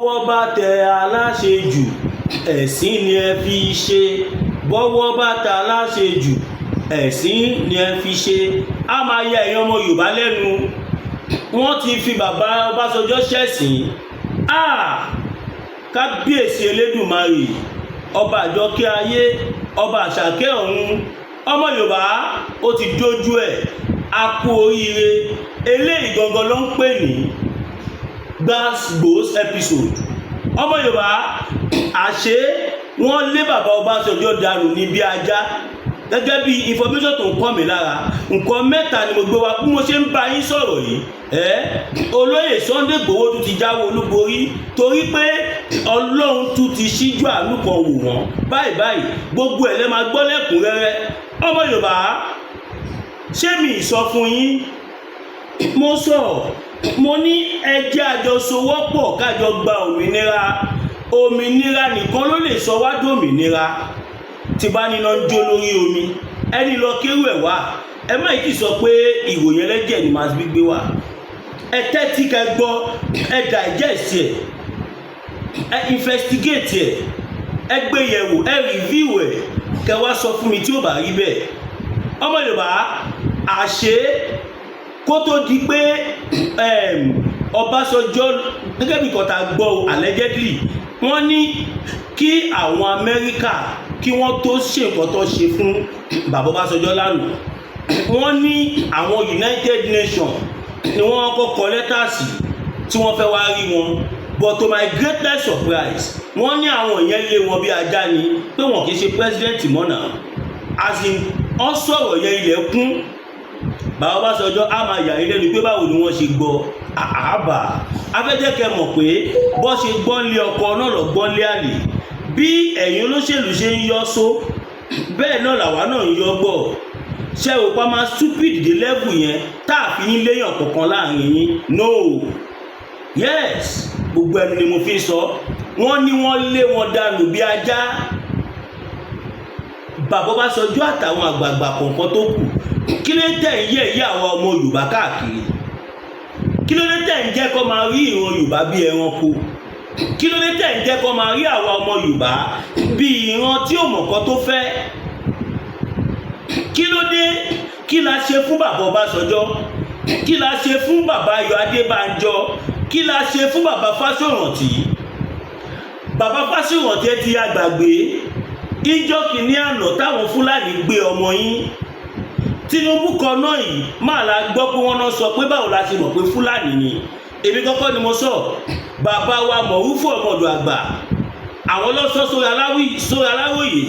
Bọ́wọ́ bá tẹ aláṣejù, ẹ̀sín ni ẹ fi ṣe. Bọ́wọ́ bá tẹ aláṣejù, ẹ̀sín ni ẹ fi ṣe. Á máa ya ẹ̀yin ọmọ Yorùbá lẹ́nu. Wọ́n ti fi bàbá Ọbásanjọ́ ṣẹ̀sín. Kábíyèsí Elédùmarè, ọba àjọkẹ́ ayé, ọba àṣàkẹ́ ọ̀run. Ọmọ Yorùbá, ó ti dójú ẹ̀. A kú oríire. Eléyìí gangan ló ń pè ní gbas-gbos episode. Ọmọ Yorùbá, àṣé wọ́n lé bàbá Ọbásanjọ́ dànù ní bí ajá? Gẹ́gẹ́ bí information tó ń kọ́ mi lára, nǹkan mẹ́ta ni mo gbé wá. Bí mo ṣe ń bá yín sọ̀rọ̀ yìí, ẹ́ olóyè Sunday Igboho tún ti jáwé olúborí, torí pé Ọlọ́run tún ti ṣíjú àánú kan wò wọ́n báyìí báyìí. Gbogbo ẹ̀ lẹ́ máa gbọ́ lẹ́kùnrẹ́rẹ́. Ọmọ Yorùbá, ṣé mi sọ fún yín? Mo sọ, mo ní ẹ jẹ́ àjọsowọ́pọ̀ kájọ gba òmìnira. Òmìnira nìkan ló lè sọ wá dòmìnira. Tí bá níná ń jó lórí omi, ẹni lọ kérò ẹ̀ wá. Ẹ má ti sọ pé ìròyìn ẹlẹ́jẹ̀ ni màá fi gbé wá. Ẹ tẹ́tí kẹ́ gbọ́, ẹ digest ẹ̀, ẹ investigate ẹ̀, ẹ gbé yẹ̀wò, ẹ review ẹ̀, kẹ́ wá sọ fún mi tí ó bá rí bẹ́ẹ̀. Ọmọ Yorùbá, àṣé kó tó di pé Ọbásanjọ́, gẹ́gẹ́ bí kọ́ta gbọ́, allegedly, wọ́n ní kí àwọn Amẹ́ríkà kí wọ́n tó ṣe nǹkan tó ṣe fún bàbá Ọbásanjọ́ lánàá, wọ́n ní àwọn United Nations ni wọ́n kọ́ kọ lẹ́tà sí tí wọ́n fẹ́ wá rí wọn. But to my greatest surprise, wọ́n ní àwọn yẹn lé wọn bí ajá ni, pé wọn kì í ṣe president mọ́ náà. As in, wọ́n sọ̀rọ̀ yẹn, ilẹ̀ kún. Bàbá Ọbásanjọ́, á máa yà yín lẹ́nu pé báwo ni wọ́n ṣe gbọ́. Àbá afẹ́jẹ́ kẹ́ mọ̀ pé bọ́ ṣe gbọ́n lé ọkọ náà lọ gbọ́n lé àlè. Bí ẹ̀yin olóṣèlú ṣe ń yọ só, bẹ́ẹ̀ náà làwa náà ń yọ gbọ́. Ṣé o pa máa stupid dé level yẹn tá a fi ní léèyàn kankan láàrin yín? No, yes, gbogbo ẹnu ni mo fi sọ. Wọ́n ní wọ́n lé wọn dànù bí ajá, bàbá Ọbásanjọ́ àtàwọn àgbààgbà kọ̀ọ̀kan tó kù. Kí ló tẹ̀ ń yẹ̀ yí àwọn ọmọ Yorùbá káàkiri? Kí ló dé tẹ̀ ń jẹ́ kó máa rí ìran Yorùbá bí ẹranko? Kí ló dé tẹ̀ ń jẹ́ kó máa rí àwa ọmọ Yorùbá bí ìran tí ò mọ̀kọ́ tó fẹ́? Kí ló dé? Kí la ṣe fún bàbá Ọbásanjọ́? Kí la ṣe fún bàbá Ayọ̀ Adébánjọ? Kí la ṣe fún bàbá Fáṣọ̀rántì? Bàbá Fáṣọ̀rántì, ẹ ti àgbàgbé ìjọ kìíní àná táwọn Fúlàní gbé ọmọ yín Tinubu kan náà yìí? Máa la gbọ́ pé wọ́n náà sọ pé báwo la ṣe mọ̀ pé Fúlàní ni. Èmi kọ́kọ́ ni mo sọ. Bàbá wa Mọ̀rúfù ọmọdọ̀ àgbà, àwọn lọ́sọ sórí Aláròyé.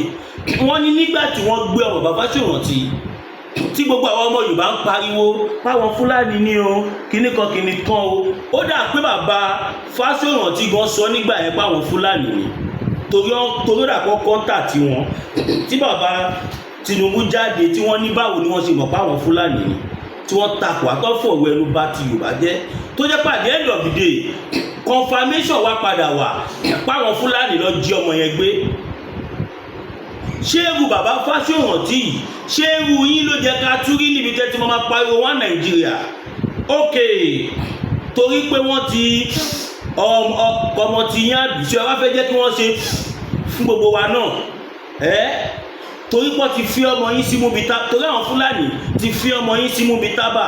Wọ́n ní nígbà tí wọ́n gbé ọmọ bàbá Fáṣọ̀rántì, tí gbogbo àwọn ọmọ Yorùbá ń pariwo páwọn Fúlàní ní o, kíní kan kíní kan o, ó dà pé bàbá Fáṣọ̀rántì gan sọ nígbà yẹn páwọn Fúlàní ni, torí ó dà kọ́ kọ́ńtà tí wọ́n tí bàbá Tinubu jáde, tí wọ́n ní báwo ni wọ́n ṣe mọ̀ páwọn Fúlàní ni, tí wọ́n takò àtọ́fọ̀wé ẹnu bá ti Yorùbá jẹ́, tó jẹ́ pàdé. End of the day, confirmation wá padà wà páwọn Fúlàní lọ jí ọmọ yẹn gbé. Ṣé irú bàbá Fáṣọ̀rántì yìí, ṣé irú yín ló jẹ́ ká túrí níbi tẹ́ tí mo máa pariwo wá Nàìjíríà? Ok, torí pé wọ́n ti ọmọ ti yín, àbí ṣé wàá fẹ́ jẹ́ kí wọ́n ṣe fún gbogbo wa náà ẹ́? Torí pọ́ ti fi ọmọ yín símú bi tá, torí àwọn Fúlàní ti fi ọmọ yín símú bi tábà,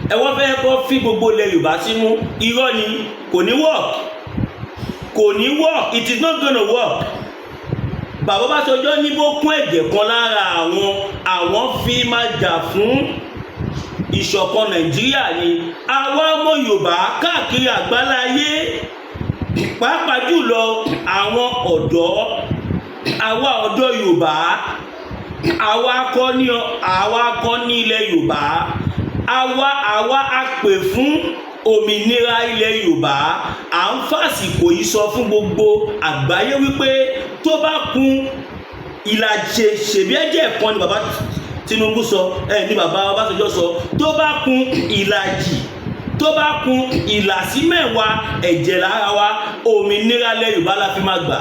ẹ wọ́n fẹ́ kọ́ fi gbogbo ilẹ̀ Yorùbá símú. Irọ́ ni, kò ní work, kò ní work. It is not gonna work. Bàbá Ọbásanjọ́ ní bó kún ẹ̀jẹ̀ kan lára àwọn, àwọn fi máa jà fún ìṣọ̀kan Nàìjíríà ni. Àwa ọmọ Yorùbá káàkiri àgbáláyé, pàápàá jùlọ àwọn ọ̀dọ́, àwa ọ̀dọ́ Yorùbá, àwa akọni ilẹ̀ Yorùbá, àwa a pè fún òmìnira ilẹ̀ Yorùbá, à ń fàsìkò yìí sọ fún gbogbo àgbáyé wípé tó bá kun ìlàjì ṣèbí ẹ̀jẹ̀ kan ni bàbá Tinubu sọ ẹ ní bàbá Ọbásanjọ́ sọ, tó bá kun ìlàjì, tó bá kun ìlàsí 10 ẹ̀jẹ̀ lára wa, òmìnira ilẹ̀ Yorùbá la fi máa gbà.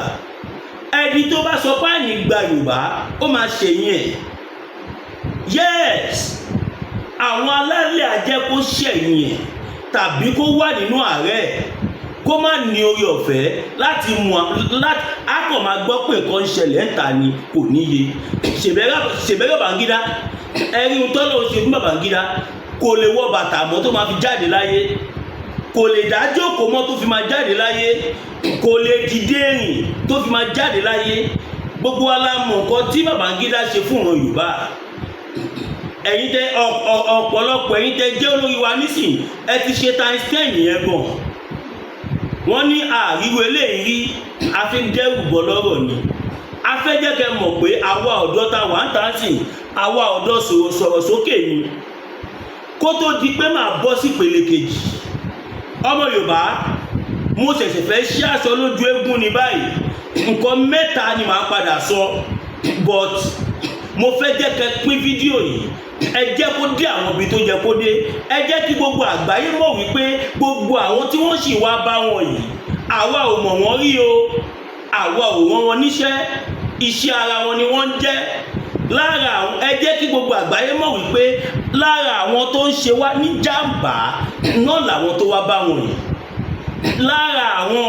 Ẹni tó bá sọ páàní gba Yorùbá, ó máa ṣèyìn ẹ̀. Yes, àwọn alálẹ̀ ajẹ́ kó ṣẹ̀yìn ẹ̀ tàbí kó wà nínú ààrẹ. Kó má ní orí ọ̀fẹ́ láti mú láti á kàn máa gbọ́ pé nǹkan ń ṣẹlẹ̀ ń ta ni, kò níye. Ṣèbẹ̀rẹ̀ Babangida, ẹ̀rí ohun tọ́lọ́ ṣe fún Babangida. Kò lè wọ bàtà mọ́ tó máa fi jáde láyé, kò lè dá jókòó mọ́ tó fi máa jáde láyé, kò lè dìde rìn tó fi máa jáde láyé. Gbogbo wa la mọ̀ nǹkan tí Babangida ṣe fún ìran Yorùbá. Ẹ̀yin tẹ ọ̀pọ̀lọpọ̀, ẹ̀yin tẹ jẹ́ olórí wa nísìn, ẹ ti ṣe times 10 yẹn gan. Wọ́n ní àríwó eléyìí rí, a fi ń dẹ́rù bọ́ lọ́rọ̀ ni. A fẹ́ jẹ́ kẹ́ mọ̀ pé àwa ọ̀dọ́ ta wà ń tà sí, àwa ọ̀dọ́ sọ̀rọ̀ sókè ni. Kó tó di pé màá bọ́ sí ìpele kejì, ọmọ Yorùbá, mo ṣẹ̀ṣẹ̀ fẹ́ ṣí aṣọ lójú eégún ní báyìí. Nǹkan mẹ́ta ni màá padà sọ, but mo fẹ́ jẹ́ kẹ́ pín fídíò yìí. Ẹ jẹ́ kó dé àwọn ibi tó yẹ kó dé. Ẹ jẹ́ kí gbogbo àgbáyé mọ̀ wípé gbogbo àwọn tí wọ́n sì wá bá wọn yìí, àwa ò mọ̀ wọ́n rí o, àwa ò rán wọn níṣẹ́, iṣẹ́ ara wọn ni wọ́n ń jẹ́. Lára àwọn, ẹ jẹ́ kí gbogbo àgbáyé mọ̀ wípé lára àwọn tó ń ṣe wá ní jàǹbá náà làwọn tó wá bá wọn yìí. Lára àwọn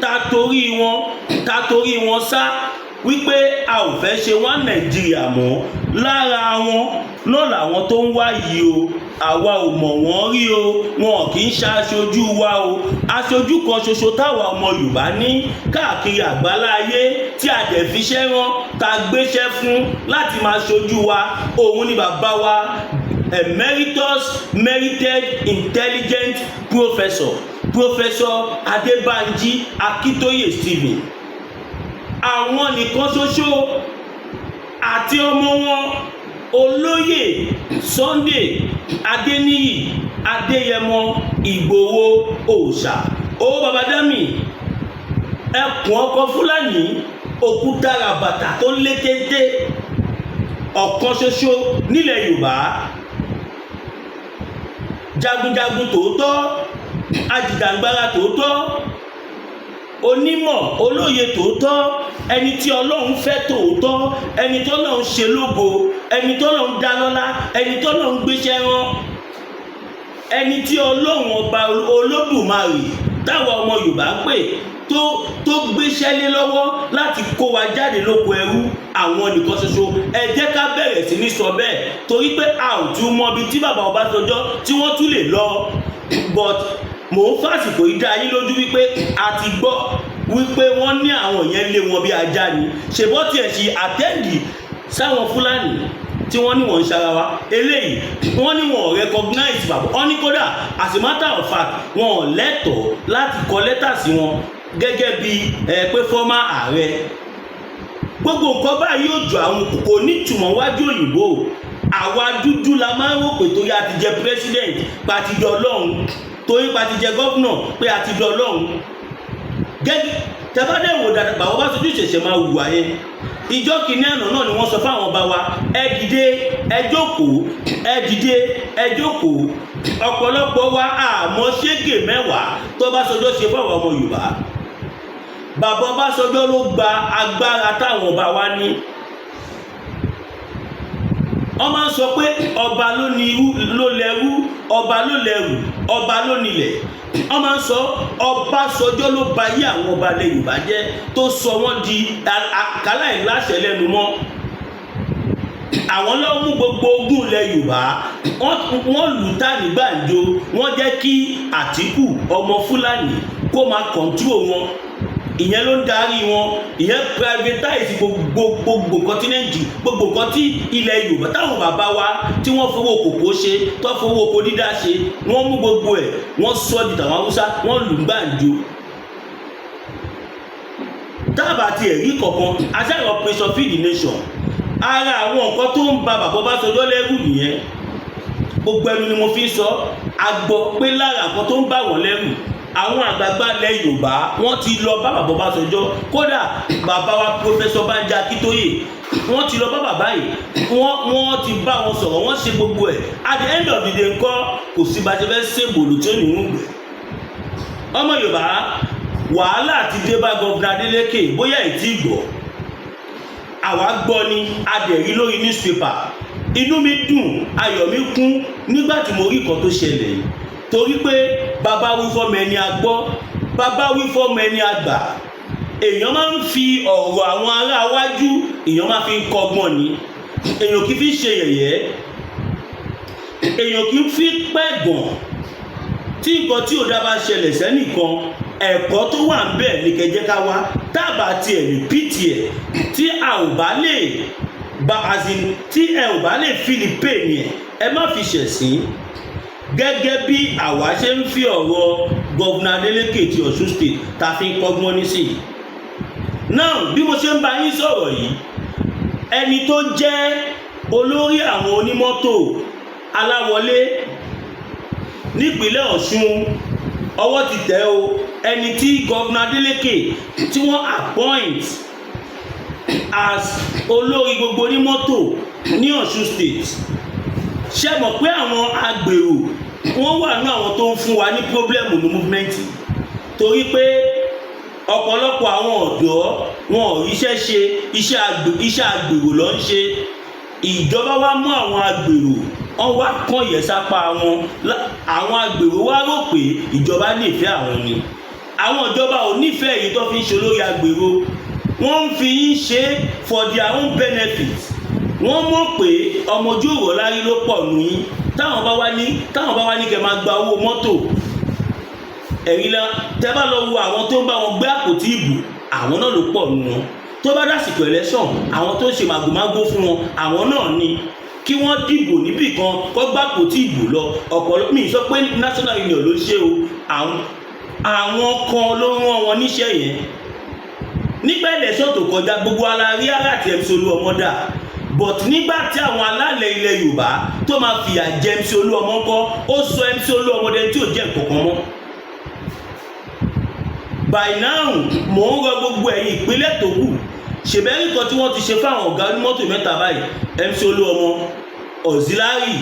ta torí wọn sá wípé a ò fẹ́ ṣe wá Nàìjíríà mọ́, lára wọn náà làwọn tó ń wá yìí o. Àwa ò mọ̀ wọ́n rí o, wọn kì í ṣe aṣojú wa o. Aṣojú kan ṣoṣo táwa ọmọ Yorùbá ní káàkiri àgbálá ayé, tí a dẹ̀ fiṣẹ́ rán, ta gbéṣẹ́ fún láti máa ṣojú wa, òun ni bàbá wa, emeritus merited intelligent professor, Professor Adébánjí Akíntóyè Stephen. Àwọn nìkan ṣoṣo àti ọmọ wọn, Olóyè Sunday Adéníyì Adéyẹmọ Ìgbòho Òòṣà, owó babadami, ẹkùn ọkọ Fúlàní, òkúta ràbàtà tó lé téńté, ọ̀kan ṣoṣo nílẹ̀ Yorùbá, jagunjagun tòótọ́, ajìjàǹgbara tòótọ́, onímọ̀ olóye tòótọ́, ẹni tí Ọlọ́run fẹ́ tòótọ́, ẹni tí Ọlọ́run ṣe lógo, ẹni tí Ọlọ́run dá lọ́lá, ẹni tí Ọlọ́run gbéṣẹ́ rán, ẹni tí Ọlọ́run Ọba Olódùmarè táwa ọmọ Yorùbá pè, tó gbéṣẹ́ lé lọ́wọ́ láti kó wa jáde lóko ẹrú, àwọn nìkan ṣoṣo. Ẹ jẹ́ ká bẹ̀rẹ̀ sí ní sọ bẹ́ẹ̀, torí pé a ò tún mọ ibi tí bàbá Ọbásanjọ́ tí wọ́n tún lè lọ. But mò ń fàsìkò yìí dá yín lójú wípé a ti gbọ́ wípé wọ́n ní àwọn yẹn lé wọn bí ajá ni. Ṣèbọ́ tiẹ̀ ṣe attend sáwọn Fúlàní tí wọ́n ní wọ́n ń ṣara wa eléyìí, wọ́n ní wọn ò recognize bàbá wọ́n ní. Kódà, as a matter of fact, wọn ò lẹ́tọ̀ọ́ láti kọ lẹ́tà sí wọn gẹ́gẹ́ bí ẹ pé former ààrẹ. Gbogbo nǹkan báyìí yóò jọ àwọn kò nítumọ̀ wájú òyìnbó. Àwa dúdú la máa ń rò pé torí a ti jẹ president pa ti dọ̀ lọ́hùn, torí pa ti jẹ governor pé a ti dọ̀ lọ́hùn. Gẹ́gẹ́ tẹ́fádẹ́ wò dáadáa, bàbá Ọbásanjọ́ ṣẹ̀ṣẹ̀ máa hùwà yẹn. Ìjọ kìíní àná náà ni wọ́n sọ fáwọn ọba wa, "Ẹ dìde, ẹ jókòó, ẹ dìde, ẹ jókòó." Ọ̀pọ̀lọpọ̀ wa àmọ́ ṣégè mẹ́wàá tó Ọbásanjọ́ ṣe fáwọn ọmọ Yorùbá. Bàbá Ọbásanjọ́ ló gba agbára táwọn ọba wa ní. Wọ́n máa ń sọ pé ọba ló ní irú, ló lẹ́rú, ọba ló lẹ́rù, ọba ló nílẹ̀. Wọ́n máa ń sọ Ọbásanjọ́ ló ba ayé àwọn ọba ilẹ̀ Yorùbá jẹ́, tó sọ wọ́n di àkàlà ìláṣẹ lẹ́nu mọ́. Àwọn ló mú gbogbo ogún ilẹ̀ Yorùbá, wọ́n lù tá ní gbàǹjo. Wọ́n jẹ́ kí Àtìkù ọmọ Fúlàní kó máa control wọn. Ìyẹn ló ń darí wọn. Ìyẹn privatize gbogbo gbogbo nǹkan tí Nàìjíríà, gbogbo nǹkan tí ilẹ̀ Yorùbá táwọn bàbá wa tí wọ́n fowó kòkó ṣe, tó fowó oko dídá ṣe. Wọ́n mú gbogbo ẹ̀, wọ́n sọ di tàwọn Haúsá, wọ́n lù gbàǹjo. Tábà ti ẹ̀rí kankan aṣáájú Operation Feed the Nation, ara àwọn nǹkan tó ń ba bàbá Ọbásanjọ́ lẹ́rù nìyẹn. Gbogbo ẹnu ni mo fi ń sọ. A gbọ́ pé lára nǹkan tó ń bà wọ́n lẹ́rù, àwọn àgbààgbà ilẹ̀ Yorùbá, wọ́n ti lọ bá bàbá Ọbásanjọ́. Kódà bàbá wa, Professor Banji Akíntóyè, wọ́n ti lọ bá bàbá yìí, wọ́n ti bá wọn sọ̀rọ̀, wọ́n ṣe gbogbo ẹ̀. At the end of the day ńkọ́? Kò sí bá ṣe fẹ́ ṣèbòlù tí ó ní ń gbẹ. Ọmọ Yorùbá, wàhálà ti dé bá Governor Adeleke. Bóyá ìtì gbọ́, àwa gbọ́ ni, a dẹ̀ rí lórí newspaper. Inú mi dùn, ayọ̀ mi kún nígbà tí mo rí nǹkan tó ṣẹlẹ̀ yìí, torí pé bàbá wí fọ́mọ ẹni a gbọ́. Bàbá wí fọ́mọ ẹni àgbà, èèyàn máa ń fi ọ̀rọ̀ àwọn ará wájú, èèyàn máa fi ń kọ́gbọ́n ni. Èèyàn kì í fi ṣe yẹ̀yẹ́, èèyàn kì í fi pẹ̀gàn. Tí nǹkan tí ò dá bá ṣẹlẹ̀ sẹ́nìkan, ẹ̀kọ́ tó wà ń bẹ̀ ní kẹjẹ́ ká wá tábà tiẹ̀ repeat ẹ̀. Tí a ò bá lè bá, as in, tí ẹ ò bá lè feel pain yẹn, ẹ má fi ṣẹ̀sín. Gẹ́gẹ́ bí àwa ṣe ń fi ọ̀rọ̀ Governor Adeleke ti Ọ̀ṣun State ta fi ń kọ́gbọ́n nísìnyí now, bí mo ṣe ń bá yín sọ̀rọ̀ yìí, ẹni tó jẹ́ olórí àwọn onímọ́tò aláwọlé nípínlẹ̀ Ọ̀ṣun, ọwọ́ ti tẹ̀ o. Ẹni tí Governor Adeleke tí wọ́n appoint as olórí gbogbo onímọ́tò ní Ọ̀ṣun State, ṣe mọ̀ pé àwọn agbèrò wọ́n wà ní àwọn tó ń fún wa ní problem ní movement, torí pé ọ̀pọ̀lọpọ̀ àwọn ọ̀dọ́ wọn ò ríṣẹ́ ṣe, iṣẹ́ agbèrò ló ń ṣe. Ìjọba wa mú àwọn agbèrò, wọ́n wá kàn yẹ sápá wọn. Àwọn agbèrò wá rò pé ìjọba nífẹ̀ẹ́ àwọn ni. Àwọn ìjọba ò nífẹ̀ẹ́ èyí tó fi ń ṣe olórí agbèrò. Wọ́n ń fi yín ṣe for their own benefit. Wọ́n mọ̀ pé ọmọ ojú òrò lárí ló pọ̀ nù yín. Táwọn bá wá ní kẹ́ máa gba owó mọ́tò ẹ̀rí la, tẹ́ bá lọ wo àwọn tó ń bá wọn gbé àpótí ìbò, àwọn náà ló pọ̀ nù wọn. Tó bá dásìkò election, àwọn tó ń ṣe màgòmágó fún wọn, àwọn náà ni kí wọ́n dìbò níbì kan kó gbá àpótí ìbò lọ. Ọ̀pọ̀lọpọ̀, mi sọ pé National Union ló ṣe o, àwọn kan ló rán wọn níṣẹ́ yẹn. Nígbà election tó kọjá, gbogbo ara rí ara àti MC Olúọmọ dà, but nígbà tí àwọn alálẹ̀ ilẹ̀ Yorùbá tó máa fìyà jẹ MC Olúọmọ ńkọ́? Ó sọ MC Olúọmọ dẹni tí ò jẹ́ nǹkan kan mọ́. By now, mò ń rọ gbogbo ẹ̀yin ìpínlẹ̀ tó kù. Ṣèbẹ́rì kan tí wọ́n ti ṣe fáwọn ọ̀gá onímọ́tò mẹ́ta báyìí, MC Olúọmọ, auxiliary,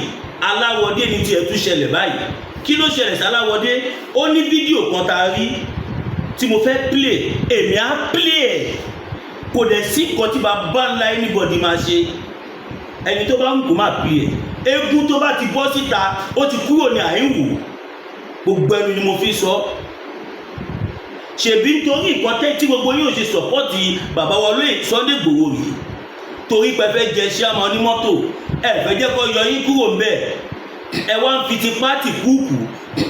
Aláwọ̀dé ní tiẹ̀ tún ṣẹlẹ̀ báyìí. Kí ló ṣẹlẹ̀ sí Aláwọ̀dé? Ó ní fídíò kan tá a rí tí mo fẹ́ play. Èmi á play ẹ̀, kò dẹ̀ sí nǹkan tí bàbá ńlá anybody máa ṣe. Ẹni tó bá ń kó máa play ẹ̀. Eégún tó bá ti bọ́ síta, ó ti kúrò ní àìwò. Gbogbo ẹnu ni mo fi sọ. Ṣèbí nítorí nǹkan tẹ́ tí gbogbo yóò ṣe support bàbá wa lóye Sunday Igboho yìí, torí pé fẹ́ jẹ ṣíàmà onímọ́tò, ẹ fẹ́ jẹ́ kó yọ yín kúrò ńbẹ̀, ẹ wá ń fi ti pátì kúùkù,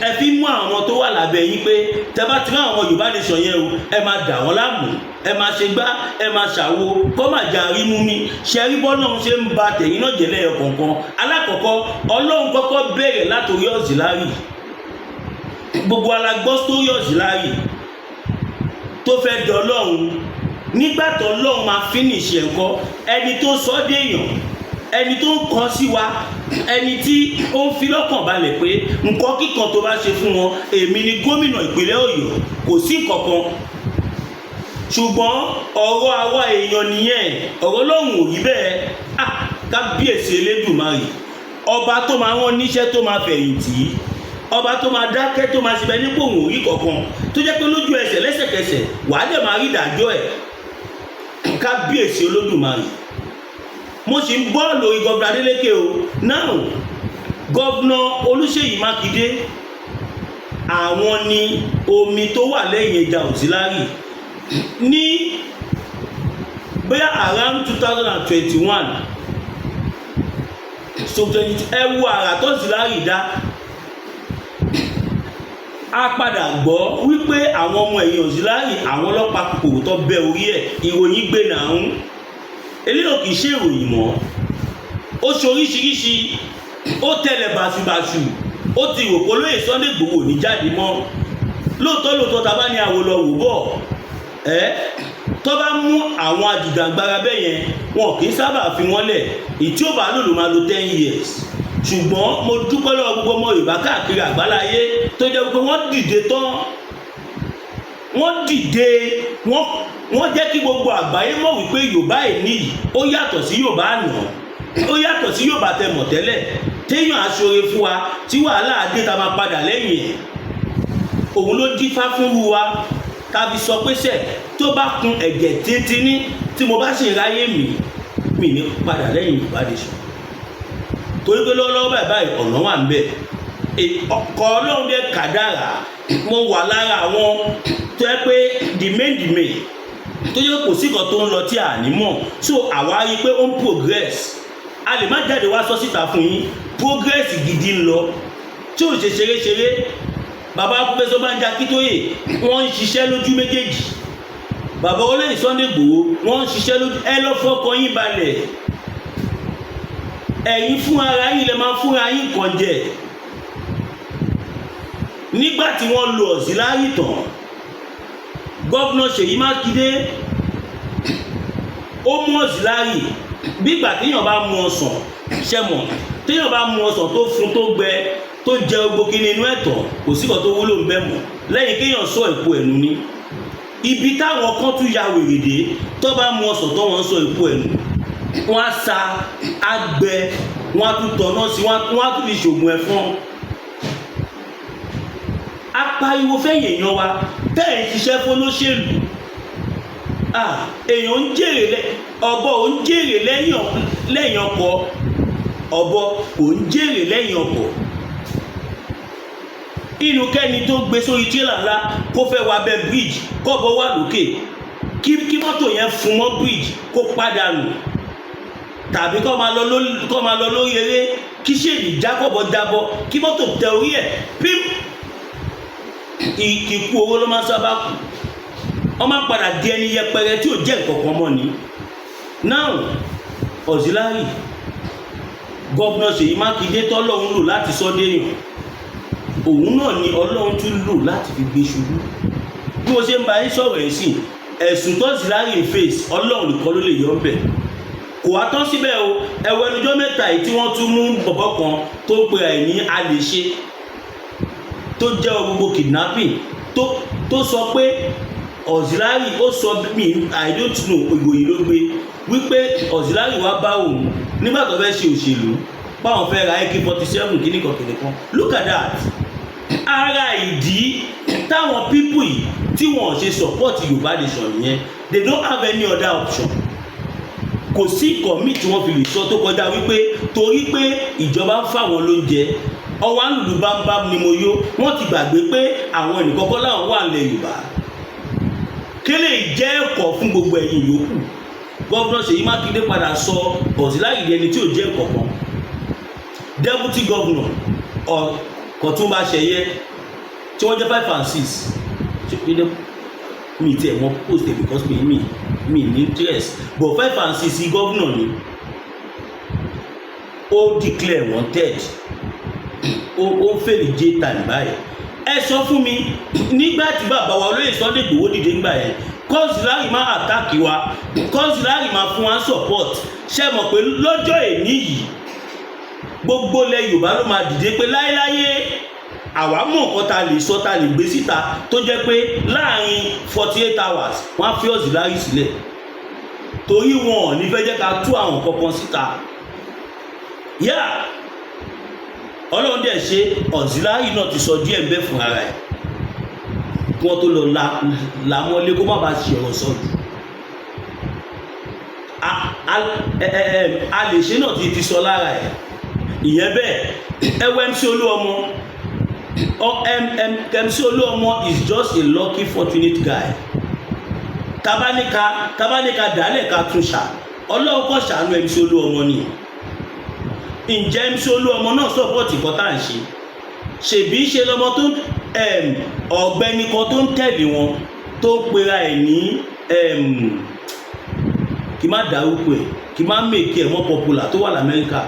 ẹ fi mú àwọn tó wà lábẹ́ yín pé tẹ bá ti rán àwọn Yorùbá Nation yẹn o, ẹ máa dà wọ́n láàmú, ẹ máa ṣe gbá, ẹ máa ṣàwo kó má jà rí mú mi. Ṣe rí bọ́lọ́run ṣe ń ba tẹ̀yìn náà jẹ́ lẹ́yọ kọ̀ọ̀kan? Alákọ̀ọ́kọ́, Ọlọ́run kọ́kọ́ bẹ̀rẹ̀ látòrí auxiliary. Gbogbo alágbọ́ sórí auxiliary tó fẹ́ dọlọ́run. Nígbà tó Ọlọ́run máa finish ẹ̀ ńkọ́? Ẹni tó sọ déèyàn, ẹni tó ń kọ sí wa, ẹni tí ó ń fi lọ́kàn balẹ̀ pé nǹkan kíkan tó bá ṣe fún wọn, èmi ni gómìnà ìpínlẹ̀ Ọ̀yọ́, kò sí nǹkankan. Ṣùgbọ́n ọ̀rọ̀ àwa èèyàn nìyẹn, ọ̀rọ̀ Ọlọ́run ò rí bẹ́ẹ̀. Ah, kábíyèsí Elédùmarè, ọba tó máa rán níṣẹ́, tó máa fẹ̀yìntì, ọba tó máa dákẹ́, tó máa ṣe bẹ́ẹ̀ nípò òun ò rí kankan, tó jẹ́ pé lójú ẹsẹ̀, lẹ́sẹ̀kẹsẹ̀, wàá dẹ̀ máa rí ìdájọ́ ẹ̀. Kábíyèsí Olódùmarè. Mo sì ń bọ́ lórí Governor Adeleke o. Now, Governor Olúṣèyí Mákindé, àwọn ni omi tó wà lẹ́yìn ẹja auxiliary. Ní bóyá around 2021, so 22, ẹ wo àrà tó auxiliary dá. A padà gbọ́ wípé àwọn ọmọ ẹ̀yìn auxiliary, àwọn ọlọ́pàá kòkòrò tó bẹ́ orí ẹ̀. Ìròyìn gbé náà ń eléyìí kì í ṣe ìròyìn mọ́. Ó ṣe oríṣiríṣi, ó tẹ̀lẹ̀ bàṣubàṣu, ó ti rò pé olóyè Sunday Igboho ní jáde mọ́. Lóòótọ́ lóòótọ́, tá a bá ní àwò lọ wò bọ̀ ẹ́, tó bá mú àwọn ajìjàgbara bẹ́ẹ̀ yẹn, wọn kì í sábà fi wọ́n lẹ̀. Ìtí ó bá lò ló máa lo 10 years. Ṣùgbọ́n mo dúpẹ́ lọ́wọ́ gbogbo ọmọ Yorùbá káàkiri àgbáláyé tó jẹ́ pé wọ́n dìde tán, wọ́n dìde, wọ́n jẹ́ kí gbogbo àgbáyé mọ̀ wípé Yorùbá ìní yìí, ó yàtọ̀ sí Yorùbá àná, ó yàtọ̀ sí Yorùbá tẹ mọ̀ tẹ́lẹ̀, téèyàn aṣọre fún wa tí wàhálà adé ta máa padà lẹ́yìn ẹ̀. Òun ló dífá fún wa tàbí sọ pé sẹ̀ tó bá kun ẹ̀jẹ̀ tíntínní tí mo bá sì ráyè mí mi ní padà lẹ́yìn Yorùbá Nation, torí pé lọ́wọ́lọ́wọ́ báyìí báyìí, ọ̀nà wà ń bẹ̀. Ọkọ̀ Ọlọ́run dẹ̀ kàdára, mo wà lára àwọn tó yẹ pé the main tó yẹ kò sí kan tó ń lọ tí a ní mọ̀. So àwa rí i pé ó ń progress. A lè má jáde wá sọ síta fún yín, progress gidi ń lọ tí ò ṣe ṣeré-ṣeré. Bàbá Professor Banji Akíntóyè, wọ́n ń ṣiṣẹ́ lójú méjèèjì. Bàbá olóyè Sunday Igboho, wọ́n ń ṣiṣẹ́ lójú. Ẹ lọ fọkàn yín balẹ̀. Ẹ̀yin fún ara yín lè máa fúnra yín kàn jẹ. Nígbà tí wọ́n lo auxiliary tán, Governor Ṣèyí Mákindé, ó mú auxiliary bí ìgbà téèyàn bá mu ọsàn ṣẹmọ, téèyàn bá mu ọsàn tó fun, tó gbẹ, tó jẹ gbogbo kíní inú ẹ̀tọ́, kò sí kan tó wúlò ń bẹ̀ mọ́ lẹ́yìn kéèyàn sọ èpo ẹ̀nu ní ibi táwọn kan tún ya wèrè dé. Tó bá mu ọsàn tó, wọ́n sọ èpo ẹ̀nu, wọ́n á sa àgbẹ̀, wọ́n á tún tọ̀nà sí, wọ́n á tún fi ṣògùn ẹ̀fọn. Apariwo fẹ́yìn èèyàn wa tẹ́ ẹ̀ ń ṣiṣẹ́ fọlọ́ṣèlú, èèyàn ń jèrè, ọ̀bọ ò ń jèrè lẹ́yìn ọkọ̀, ọ̀bọ kò ń jèrè lẹ́yìn ọkọ̀. Inú kẹ́ni tó gbé sórí tírélà ńlá kó fẹ́ wá bẹ́ bridge, kọ́bọ̀ wà lókè, kí mọ́tò yẹn fún mọ́ bridge kó pàdánù, tàbí kó máa lọ lórí eré, kí ṣèlì jákọ̀bọ̀ jábọ̀, kí mọ́tò tẹ orí ẹ̀ pím. Ikú owó ló máa ń sábà kù. Wọ́n máa ń padà di ẹni yẹpẹrẹ tí ò jẹ́ nǹkan kan mọ́ ni. Now, auxiliary, Governor Ṣèyí Mákindé tọ́lọ́run lò láti sọ déèyàn, òun náà ni Ọlọ́run tún lò láti fi gbé ṣubú. Bí mo ṣe ń bá yín sọ̀rọ̀ ẹ̀ sìn, ẹ̀sùn tó auxiliary face, Ọlọ́run nìkan ló lè yọ ọ́ bẹ̀. Kò wá tán síbẹ̀ o. Ẹ̀wọ̀ ẹnujọ́ mẹ́ta yìí tí wọ́n tún mú bọ̀bọ̀ kan tó ń pe ẹ̀ ní alèṣe, tó jẹ́ gbogbo kidnapping, tó sọ pé auxiliary, ó sọ mi, I don't know, ìròyìn ló gbé wípé auxiliary wá bá òun nígbà tó fẹ́ ṣe òṣèlú, báwọn fẹ́ ra AK-47, kíní kan kíní kan. Look at that. Ara ìdí táwọn people yìí tí wọ́n ṣe support Yorùbá nation nìyẹn. They don't have any other option. Kò sí ìkọ̀ míì tí wọ́n fi lè sọ tó kọjá wípé torí pé ìjọba ń fáwọn lóúnjẹ, ọwọ́ àlùlù bámbám ni mo yó. Wọ́n ti gbàgbé pé àwọn ẹnìkọ́kọ́ láwọn wà nílẹ̀ Yorùbá. Kélé jẹ́ ẹ̀kọ́ fún gbogbo ẹ̀yin yòókù. Governor Ṣèyí Mákindé padà sọ auxiliary ẹni tí ò jẹ́ nǹkankan. Deputy governor Ọ̀túnba Ṣẹ̀yẹ, tí wọ́n jẹ́ five and six, mi tiẹ̀ wọ́n post it because mi ní interest, but five and six governor ni ó declare wanted, ó ń fèrè j time báyìí. Ẹ sọ fún mi, nígbà tí bàbá wa olóyè Sunday Igboho dìde ńgbà yẹn, k'auxiliary máa attack wa, k'auxiliary máa fún wa support, ṣe mọ̀ pé lọ́jọ́ èní yìí gbogbo ilẹ̀ Yorùbá ló máa dìde pé láéláyé, àwa mọ̀ nǹkan tá a lè sọ, tá a lè gbé síta, tó jẹ́ pé láàrin 48 hours wọ́n á fi auxiliary sílẹ̀, torí wọn ò ní fẹ́ jẹ́ ká tú àwọn kankan síta. Yá, Ọlọ́run dẹ̀ ṣe, auxiliary náà ti sọ díẹ̀ ń bẹ́ fún ara ẹ̀ kí wọ́n tó lọ làmọ́lé, kó má bàa ṣe ọ̀rọ̀ sọ jù. A lè ṣe náà ti sọ lára ẹ̀. Ìyẹn bẹ́ẹ̀. Ẹ wo MC Olúọmọ. MC Olúọmọ is just a lucky, fortunate guy. Tabaníka dálẹ̀ ká tún ṣà, Ọlọ́run kọ́ ṣàánú MC Olúọmọ ni. Ǹjẹ́ MC Olúọmọ náà support nǹkan tá à ń ṣe? Ṣèbí ṣe lọmọ tó ọ̀gbẹ́ni kan tó ń tẹ̀lé wọn, tó ń pera ẹ̀ ní, kí má dárúkọ ẹ̀, kí má make ẹ̀ mọ́ popular, tó wà lamẹ́ríkà,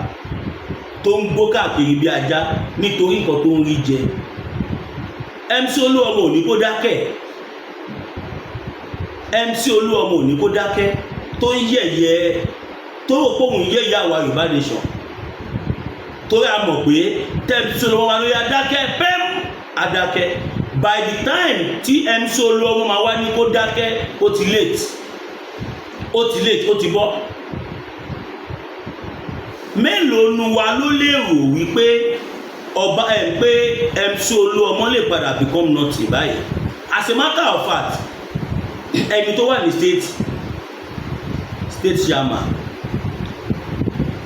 tó ń gbó káàkiri bí ajá nítorí nǹkan tó ń rí jẹ. MC Olúọmọ ò ní kó dákẹ́. MC Olúọmọ ò ní kó dákẹ́, tó ń yẹ̀yẹ́, tó rò pé òun yẹ̀yẹ́ àwa Yorùbá nation, torí a mọ̀ pé tẹ́ MC Olúọmọ máa lóye adákẹ́ pẹ́m adákẹ́. By the time tí MC Olúọmọ máa wá ní kó dákẹ́, ó ti late, ó ti late, ó ti bọ́. Mélòó nu wa ló lérò wípé ọba ẹ̀ pé MC Olúọmọ lè padà become nothing báyìí? As a matter of fact, ẹni tó wà ní state chairman,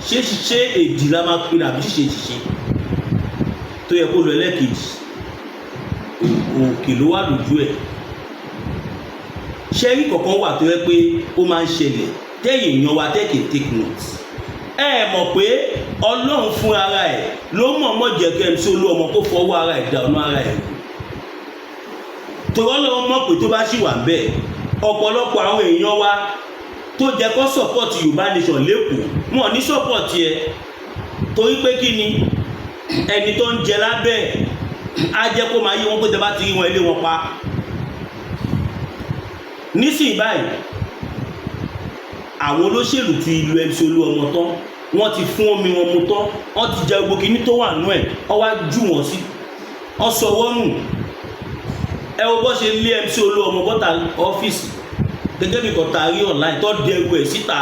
ṣé èdì la máa pin àbí ṣíṣe ṣíṣe? Tó yẹ kó lọ ẹlẹ́ẹ̀kejì, òkè ló wà lójú ẹ̀. Ṣẹ́rí kọ̀ọ̀kan wà tó yẹ pé ó máa ń ṣẹlẹ̀ tẹ́yìn èèyàn wa tẹ́ kì í take note. Ẹ mọ̀ pé Ọlọ́run fún ara ẹ̀ ló mọ̀ọ́mọ̀ jẹ́ kí MC Olúọmọ kó fọwọ́ ara ẹ̀ da ọ̀nà ara ẹ̀ rú, torí Ọlọ́run mọ̀ pé tó bá ṣì wà bẹ́ẹ̀, ọ̀pọ̀lọpọ̀ àwọn èèyàn wa tó jẹ́ kó support Yorùbá Nation lẹ́kọ̀ọ́, wọn ò ní support ẹ, torí pé kí ni? Ẹni tó ń jẹ lábẹ́ ẹ̀ á jẹ́ kó máa yé wọn pé tẹ bá ti rí wọn, ilé wọn pa. Nísìnyí báyìí, àwọn olóṣèlú ti lu MC Olúọmọ tán, wọ́n ti fún omi wọn mu tán, wọ́n ti jẹ gbogbo kinní tó wà nú ẹ̀, wọ́n wá jù wọ́n sí, wọ́n sọ wọ́n nù. Ẹ wo bó ṣe lé MC Olúọmọ bọ́ta ọ́fíìsì, gẹ́gẹ́ bí kò ta rí online tó dẹrù ẹ̀ síta.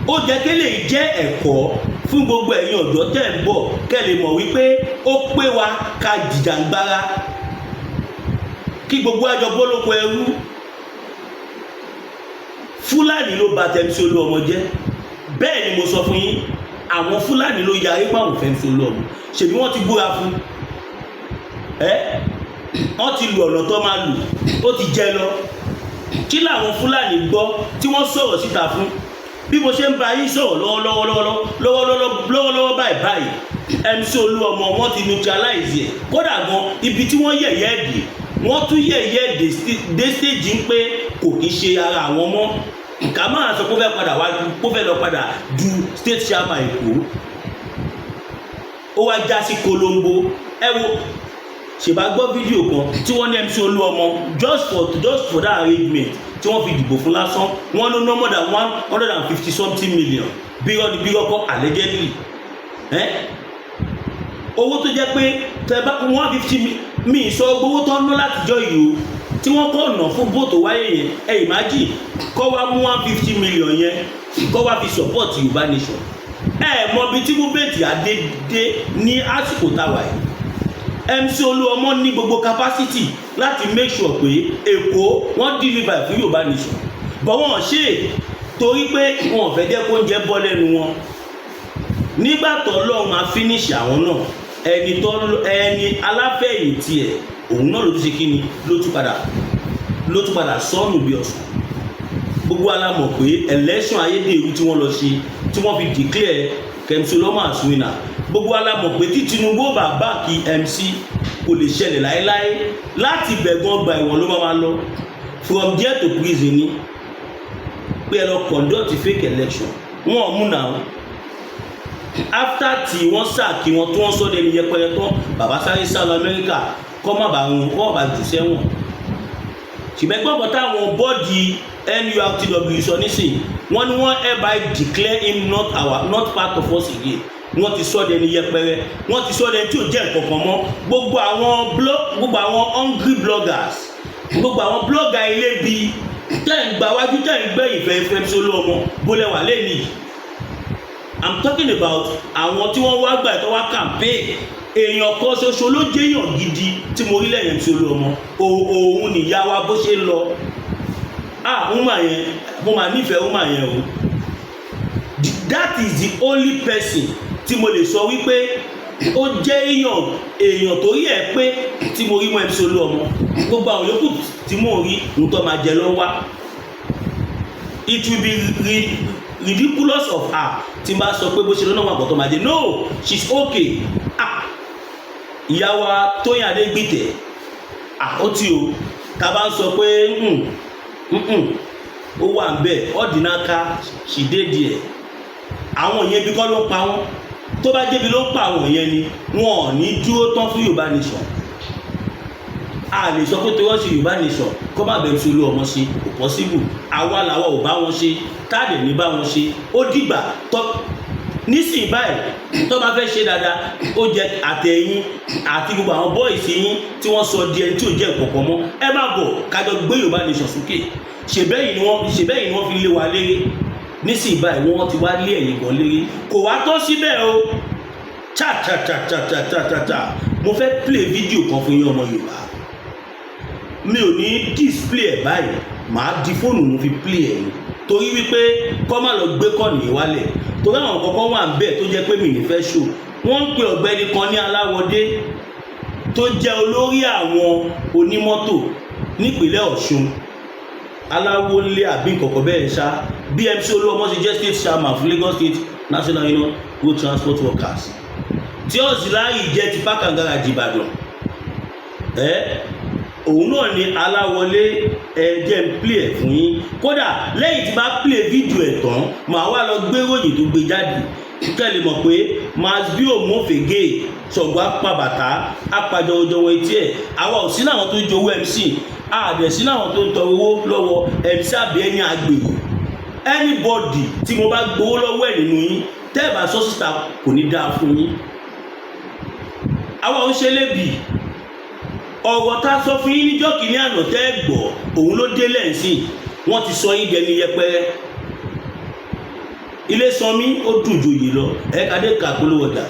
Ó jẹ́ kí lè jẹ́ ẹ̀kọ́ fún gbogbo ẹ̀yin ọ̀dọ́ tẹ̀ ń bọ̀, kẹ́ lè mọ̀ wípé ó pé wa ká jìjàngbara, kí gbogbo àjọ bólóko ẹrú. Fúlàní ló bà tẹ̀ MC Olúọmọ jẹ́. Bẹ́ẹ̀ ni mo sọ fún yín, àwọn Fúlàní ló yarí pàwọn fẹ́ MC Olúọmọ. Ṣèbí wọ́n ti búra fún ẹ, wọ́n ti lu ọ̀nà tó máa lù, ó ti jẹ lọ. Kí làwọn Fúlàní gbọ́ tí wọ́n sọ̀rọ̀ síta fún? Bí mo ṣe ń bá yín sọ̀rọ̀ lọ́wọ́lọ́wọ́ lọ́wọ́lọ́wọ́ báyìí báyìí, MC Olúọmọ, wọ́n ti neutralize ẹ̀. Kódà gan, ibi tí wọ́n yẹ̀yẹ́ dé, wọ́n tún yẹ̀yẹ́ dé stage ń pé kò kí ṣe ara àwọn mọ́. Nǹkan máa sọ pé ó fẹ́ padà wá, kó fẹ́ lọ padà du state chairman Èkó, ó wá já sí kolombo. Ẹ wo, ṣèbá gbọ́ fídíò kan tí wọ́n ní MC Olúọmọ, just for that arrangement tí wọ́n fi dìbò fún lásán, wọ́n ní no more than 150 something million. Bírọ́ ni bírọ́ kọ́, allegedly ẹ́ owó tó jẹ́ pé tẹ bá 150 mi sọ gbowó tó ń ná látijọ́ yìí o, tí wọ́n kọ́ ọ̀nà fún bóòtù wáyé yẹn. Ẹ imagine kọ́ wá mú 150 million yẹn, kọ́ wá fi support Yorùbá Nation. Ẹ mọ ibi tí movement adé dé ní àsìkò táwa yìí. MC Olúọmọ ní gbogbo capacity láti make sure pé Èkó, wọ́n deliver fún Yorùbá Nation, but wọ́n ṣe é torí pé wọn ò fẹ́ jẹ́ kó oúnjẹ bọ́ lẹ́nu wọn. Nígbà tó Ọlọ́run máa finish àwọn náà, ẹni tó ẹni aláfẹ̀yìntì ẹ̀, òun náà ló tún ṣe kí ni, ló tún padà sọnù bí ọ̀sán. Gbogbo wa la mọ̀ pé election ayédèrú tí wọ́n lọ ṣe, tí wọ́n fi declare MC Olúọmọ as winner, gbogbo wa la mọ̀ pé tí Tinubu ò bá back MC, kò lè ṣẹlẹ̀ láéláé. Láti bẹ̀gàn ọgbà ẹ̀wọ̀n ló máa lọ, from there to prison ni, pé ẹ lọ conduct fake election. Wọn ò mú náà. After tí wọ́n sack wọn, tí wọ́n sọ dẹni yẹpẹrẹ tán, bàbá sáré sá lọ Amẹ́ríkà, kọ́ má bàa rún, kọ́ má bàa jù sẹ́wọ̀n. Ṣùgbọ́n gbọ́dọ̀ táwọn bọ́ọ̀dì NURTW sọ nísìnyí, wọ́n ní wọ́n hereby declare him not part of us again. Wọ́n ti sọ dẹni yẹpẹrẹ, wọ́n ti sọ dẹni tí ò jẹ́ nǹkan kan mọ́. Gbogbo àwọn hungry bloggers, gbogbo àwọn blogger ilé bíi tẹ́ ń gba wájú, tẹ́ ń gbẹ̀yìn fẹ́ẹ́fẹ́ sí Olúọmọ, bólẹ̀ wà lẹ́nìí. I'm talking about àwọn tí wọ́n wá gbà tó wá campaign. Èèyàn kan ṣoṣo ló jẹ́yàn gidi tí mo rí lẹ́yìn tí Olúọmọ, òun nìyá wa bó ṣe ń lọ. Ah, woman yẹn, mo máa nífẹ̀ẹ́ woman yẹn o. That is the only person tí mo lè sọ wípé ó jẹ́ èèyàn tó rí ẹ̀ pé tí mo rí mọ́ MC Olúọmọ. Gbogbo àwọn yòókù tí mò ń rí, ohun tó máa jẹ lọ́wọ́. It will be ridiculous of her tí n bá sọ pé bó ṣe lọ́nà wà bọ̀ tó máa jẹ. No, she's okay. Ah, ìyá wa Tóyìn Adégbìtẹ̀, ah, ó tí o ká bá ń sọ pé ó wà ń bẹ̀ ọ̀dìnàká, she dey there. Àwọn yẹn bí kọ́ ló ń pa wọ́n. Tó bá débi ló ń pa àwọn yẹn ni, wọn ò ní dúró tán fún Yorùbá Nation. A lè sọ pé torí wọ́n ṣe Yorùbá Nation, kọ́ má bẹ̀rù sí Olúọmọ ṣe, kò possible. Àwa làwa ò bá wọn ṣe, táàdì ní bá wọn ṣe. Ó dìgbà tọ́ nísìnyí báyìí, tó bá fẹ́ ṣe dáadáa, ó jẹ àtẹ̀yìn àti gbogbo àwọn boys yín tí wọ́n sọ di ẹni tí ò jẹ́ nǹkan mọ́. Ẹ má bọ̀ kájọ gbé Yorùbá Nation sókè. Ṣèbẹ́yìn ni wọ́n fi lé wa léré. Nísìnyí báyìí, wọ́n ti wá lé ẹ̀yìn gan léré, kò wá tọ́ síbẹ̀ o. Cha cha cha cha cha cha cha cha, mo fẹ́ play video kan fún yín, ọmọ Yorùbá. Mi ò ní display ẹ̀ báyìí, màá di fóònù mo fi play ẹ̀ ni, torí wípé kọ́ má lọ gbé kọ́ọ̀nì wálẹ̀, torí àwọn kọ̀ọ̀kan wà ń bẹ̀ tó jẹ́ pé mi ní fẹ́ show. Wọ́n ń pe ọ̀gbẹ́ni kan ní Aláwọ̀dé, tó jẹ́ olórí àwọn onímọ́tò nípínlẹ̀ Ọ̀ṣun, Aláwọlé àbí nǹkankan bẹ́ẹ̀ ṣá. Bí MC Olúọmọ ṣe jẹ́ state chairman fún Lagos State National Union Road Transport Workers, tí Auxiliary jẹ́ ti Park and Garage Ìbàdàn ẹ, òun náà ni Aláwọlé. Ẹ jẹ́ ń play ẹ̀ fún yín. Kódà lẹ́yìn tí bá play fídíò ẹ̀ tán, màá wá lọ gbé ròyìn tó gbé jáde, kẹ́ lè mọ̀ pé Masbi òmófègè ṣọ̀gbọ́n apàbàtà apàjọwọjọwọ etí ẹ̀. Àwa ò sí láwọn tó ń jowó MC, àdẹ̀ sí láwọn tó ń tọrọ owó lọ́wọ́ MC àbí ẹni àgbèrè. Anybody tí mo bá gbowó lọ́wọ́ ẹ̀ nínú yín, tẹ́ ẹ̀ bá sọ síta, kò ní dáa fún yín. Àwa ò ń ṣe lébi. Ọ̀rọ̀ tá a sọ fún yín níjọ́ kìíní àná tẹ́ ẹ gbọ́, òun ló dé lẹ́ǹsìn. Wọ́n ti sọ yín dẹni yẹpẹrẹ. Ilé sanmi ó dùn joyè lọ. Ẹ̀ka dé kà polówó ọjà.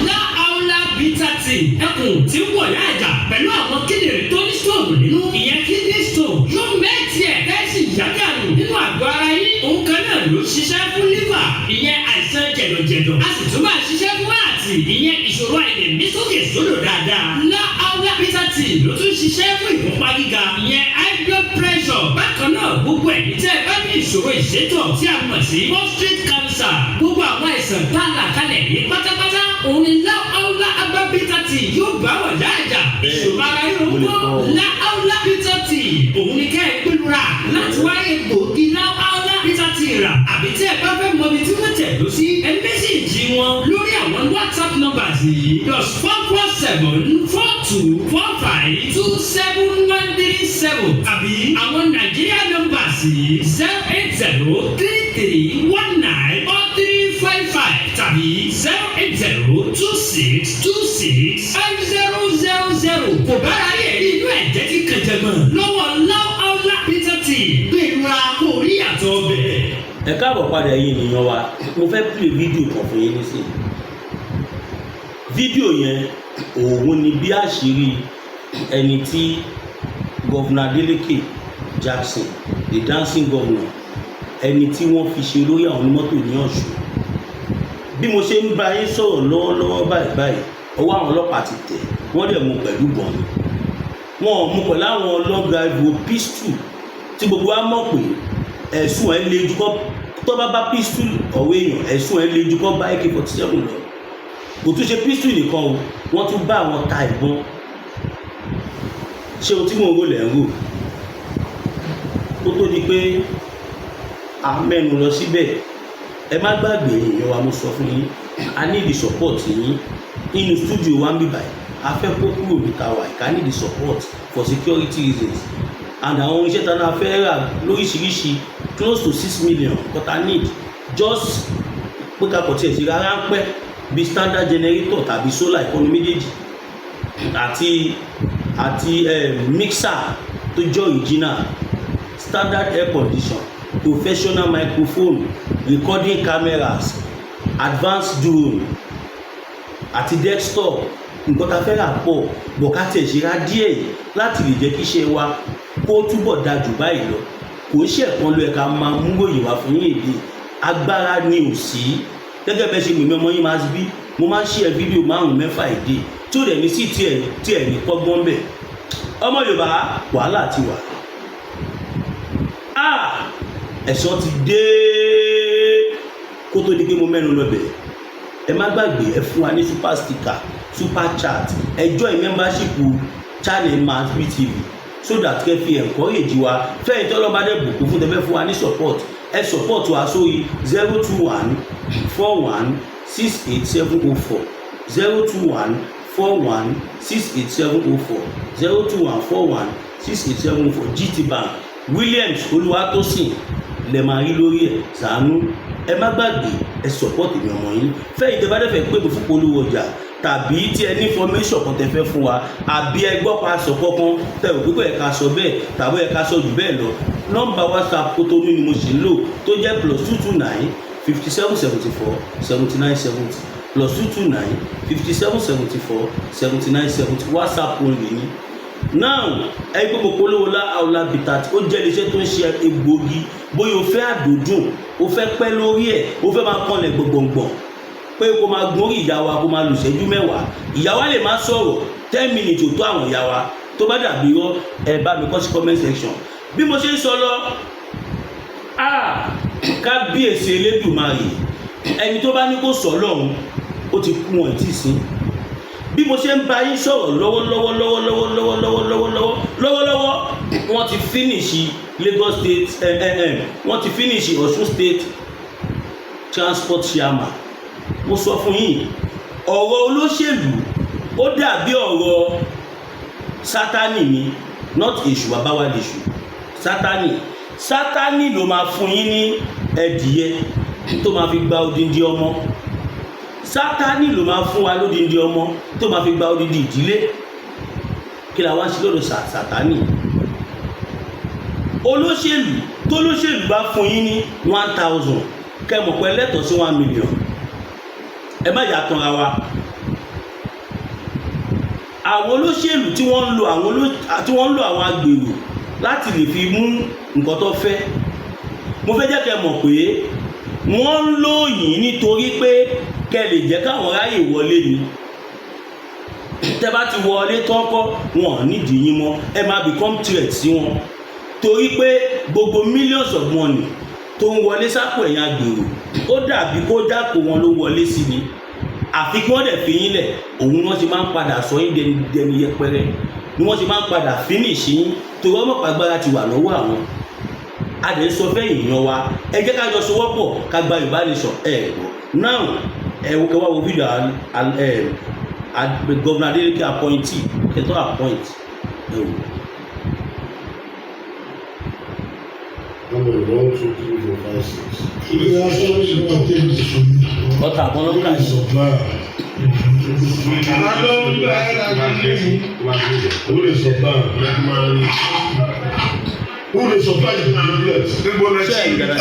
Láàúlá Bitter Tea, ẹkùn tí ń wọ̀ yá àjà pẹ̀lú àwọn kíndìnrín tó ní stone nínú, ìyẹn kidney stone, yóò mẹ́tì ẹ̀ kẹ́sì yágàlù nínú àgọ́ ara yín. Òun kan náà ló ṣiṣẹ́ fún liver, ìyẹn àìsàn jẹ̀dọ̀jẹ̀dọ̀. A sì tún máa ṣiṣẹ́ fún ààtì, ìyẹn ìṣòro àìlèmí sókè sódò dáadáa. Láàúlá Bitter Tea ló tún ṣiṣẹ́ fún ìfúnpá gíga, ìyẹn high blood pressure. Bákan náà, gbogbo ẹ̀yin tẹ́ ẹ bá ní ìṣòro ìsétọ̀ tí a mọ̀ sí prostate cancer, gbogbo àwọn àìsàn tá a là kalẹ̀ yìí pátápátá, òun ni Láàúlá Herbal Bitter Tea yóò bá wọ̀ yáàjà. Ìṣòro ara yóò gbọ́. Láàúlá Bitter Tea, òun ni kẹ́ ẹ gbẹlura láti wáyé gbòógì Láàúlá Bitter Tea rà. Àbí tẹ́ ẹ bá fẹ́ mọ ibi tí wọ́n tẹ̀ lọ sí, ẹ message wọn lórí àwọn WhatsApp numbers yìí: +44 7424 527137, tàbí àwọn Nàìjíríà numbers yìí: 08033194355 tàbí 08026265000. Kò bára yẹ̀ rí inú ẹ̀jẹ̀ tí kànjẹ̀gbọ̀n lọ́wọ́ Láàúlá Bitter Tea. Gbẹ̀rura kò rí àtọ̀ bẹ̀. Ẹ káàbọ̀ padà, ẹ̀yin ènìyàn wa. Mo fẹ́ play fídíò kan fún yín nísìnyí. Fídíò yẹn, òun ni bí àṣírí ẹni tí Governor Adeleke Jackson, the dancing governor, ẹni tí wọ́n fi ṣe olórí àwọn onímọ́tò ní Ọ̀ṣun. Bí mo ṣe ń bá yín sọ̀rọ̀ lọ́wọ́lọ́wọ́ báyìí báyìí, ọwọ́ àwọn ọlọ́pàá ti tẹ̀ wọ́n, dẹ̀ mú pẹ̀lú bọ̀n ni. Wọn ò mú pẹ̀lú àwọn long rifle, pistol, tí gbogbo wa mọ̀ pé ẹ̀sùn ẹ̀ le ju kọ́ tó bá bá pistol ọ̀wọ́ èèyàn, ẹ̀sùn ẹ̀ le ju kọ́ bá AK-47 lọ. Kò tún ṣe pistol nìkan o, wọ́n tún bá àwọn ta ìbọn. Ṣé ohun tí mò ń rò lẹ̀ ń rò? Kó tó di pé a mẹ́nu lọ síbẹ̀, ẹ má gbàgbé, èèyàn wa, mo sọ fún yín, a need the support yín nínú studio wa ń bì báyìí. A fẹ́ kó kúrò níta wa ìka need the support for security reasons and àwọn iṣẹ́ tá a fẹ́ rà lóríṣiríṣi, close to 6 million kọ́ta need, just pé ká kọ̀ tiẹ̀ sí rárá ń pẹ́ bí standard generator tàbí solar, ìkànnì méjèèjì, àti mixer tó jẹ́ original, standard air condition, professional microphone, recording cameras, advanced drone àti desktop. Nǹkan tá a fẹ́ rà pọ̀ bọ̀, ká tiẹ̀ ṣe ra díẹ̀ yìí láti lè jẹ́ kí iṣẹ́ wa kó túbọ̀ da jù báyìí lọ. Kò ń ṣe ẹ̀kan ló ẹ̀ka máa mú ròyìn wá fún yín. Èdè agbára ni ò sí. Gẹ́gẹ́ bẹ́ẹ̀ ṣe mímí ọmọ yín máa bí, mo máa ń ṣe ẹ fídíò márùn mẹ́fà èdè tí ó dẹ̀ ní sí tiẹ̀ tí ẹ̀ ní kọ́gbọ́n bẹ̀. Ọmọ Yorùbá, wàhálà ti wà. Ah, ẹ̀sán ti dé. Kó tó di pé mo mẹ́nu lọ bẹ̀, ẹ má gbàgbé, ẹ fún wa ní super sticker, super chat, ẹ join membership channel Masbi TV so that kẹ́ fi encourage wa. Fẹ́yìn tí ọlọ́ba dẹ̀ bùkún fún, tẹ́fẹ́ fún wa ní support, ẹ support wa sórí 0214168704, 0214168704, 0214168704. GT Bank, Williams Olúwatósìn lẹ máa rí lórí ẹ̀ sànú. Ẹ má gbàgbé, ẹ support mi ọmọ yín. Fẹ́yìn tẹ́ bá dẹ̀ fẹ́ pè mí fún polówó ọjà, tàbí tí ẹ ní information kan tẹ́ fẹ́ fún wa, àbí ẹ gbọ́ pa sọ kankan tẹ́ ò pípẹ́ ẹ̀ka sọ bẹ́ẹ̀ tàbí ẹ̀ka sọ jù bẹ́ẹ̀ lọ, nọ́mbà WhatsApp Kótónú ni mo sì ń lò, tó jẹ́ +229 57 74 79 70, +229 57 74 79 70. WhatsApp only ni. Now, ẹgbẹ́ mo polówó lá Aula Bitter, ó jẹ́ iléeṣẹ́ tó ń ṣe egbòogi. Bóyá o fẹ́ àdódùn, o fẹ́ pẹ́ lórí ẹ̀, o fẹ́ máa kanlẹ̀ gbọ̀ngbọ̀ngbọ̀n. Pé kó máa gun orí ìyá wa, kó máa lù ṣẹ́jú 10, ìyá wa lè má sọ̀rọ̀. 10 minutes ò tó àwọn ìyá wa. Tó bá dàbí irọ́, ẹ bá mi kọ sí comment section. Bí mo ṣe ń sọ lọ, ah, kábíyèsí Elédùmarè, ẹni tó bá ní kó sọ lọ́hùn ó ti kú, wọn tí ì sí. Bí mo ṣe ń bá yín sọ̀rọ̀ lọ́wọ́lọ́wọ́ lọ́wọ́lọ́wọ́ lọ́wọ́lọ́wọ́ lọ́wọ́lọ́wọ́ lọ́wọ́lọ́wọ́, wọ́n ti finish Lagos State, wọ́n ti finish Ọ̀ṣun State transport chairman. Mo sọ fún yín, ọ̀rọ̀ olóṣèlú ó dàbí ọ̀rọ̀ Sátánì ni, not èṣù. Bàbá wa lèṣù, Sátánì. Sátánì ló máa fún yín ní ẹdìyẹ tó máa fi gba odindi ọmọ. Sátánì ló máa fún wa lódindi ọmọ tó máa fi gba odindi ìdílé. Kí la wá sí lọ́dọ̀ Sátánì? Olóṣèlú tó lóṣèlú bá fún yín ní 1,000, kẹ́ mọ̀ pé lẹ́tọ̀ọ́ sí 1 million. Ẹ má yà tanra wa. Àwọn olóṣèlú tí wọ́n ń lo àwọn agbèrò láti lè fi mú nǹkan tó fẹ́, mo fẹ́ jẹ́ kẹ́ mọ̀ pé wọ́n ń lò yín nítorí pé kẹ́ lè jẹ́ káwọn ráyè wọlé ni. Tẹ́ bá ti wọlé tán kọ́, wọn ò nídìí yín mọ́. Ẹ máa become threat sí wọn, torí pé gbogbo millions of money tó ń wọlé sápò ẹ̀yìn agbèrò, ó dàbí kó dápò wọn ló wọlé sí ni. Àfi kí wọ́n dẹ̀ fi yín lẹ̀. Òun ni wọ́n ti máa ń padà sọ yín dẹni yẹpẹrẹ, ni wọ́n ti máa ń padà finish yín, torí ọmọ pàgbára ti wà lọ́wọ́ àwọn. A dẹ̀ ń sọ fẹ́ èèyàn wa, ẹ jẹ́ ká jọ sowọ́pọ̀ ká gba Yorùbá Nation. Ẹ gbọ́ now, ẹ wo, kẹ wá wo fídíò Governor Adeleke appointee kẹtọ́ appoint, ẹ wò. Number one, two, three, four, five, six. Ọ̀tà àbọ̀n ló ń kà yìí. Supplier. Who dey supply? Who dey supply the bullets? Ṣé ẹ̀ gbàdá?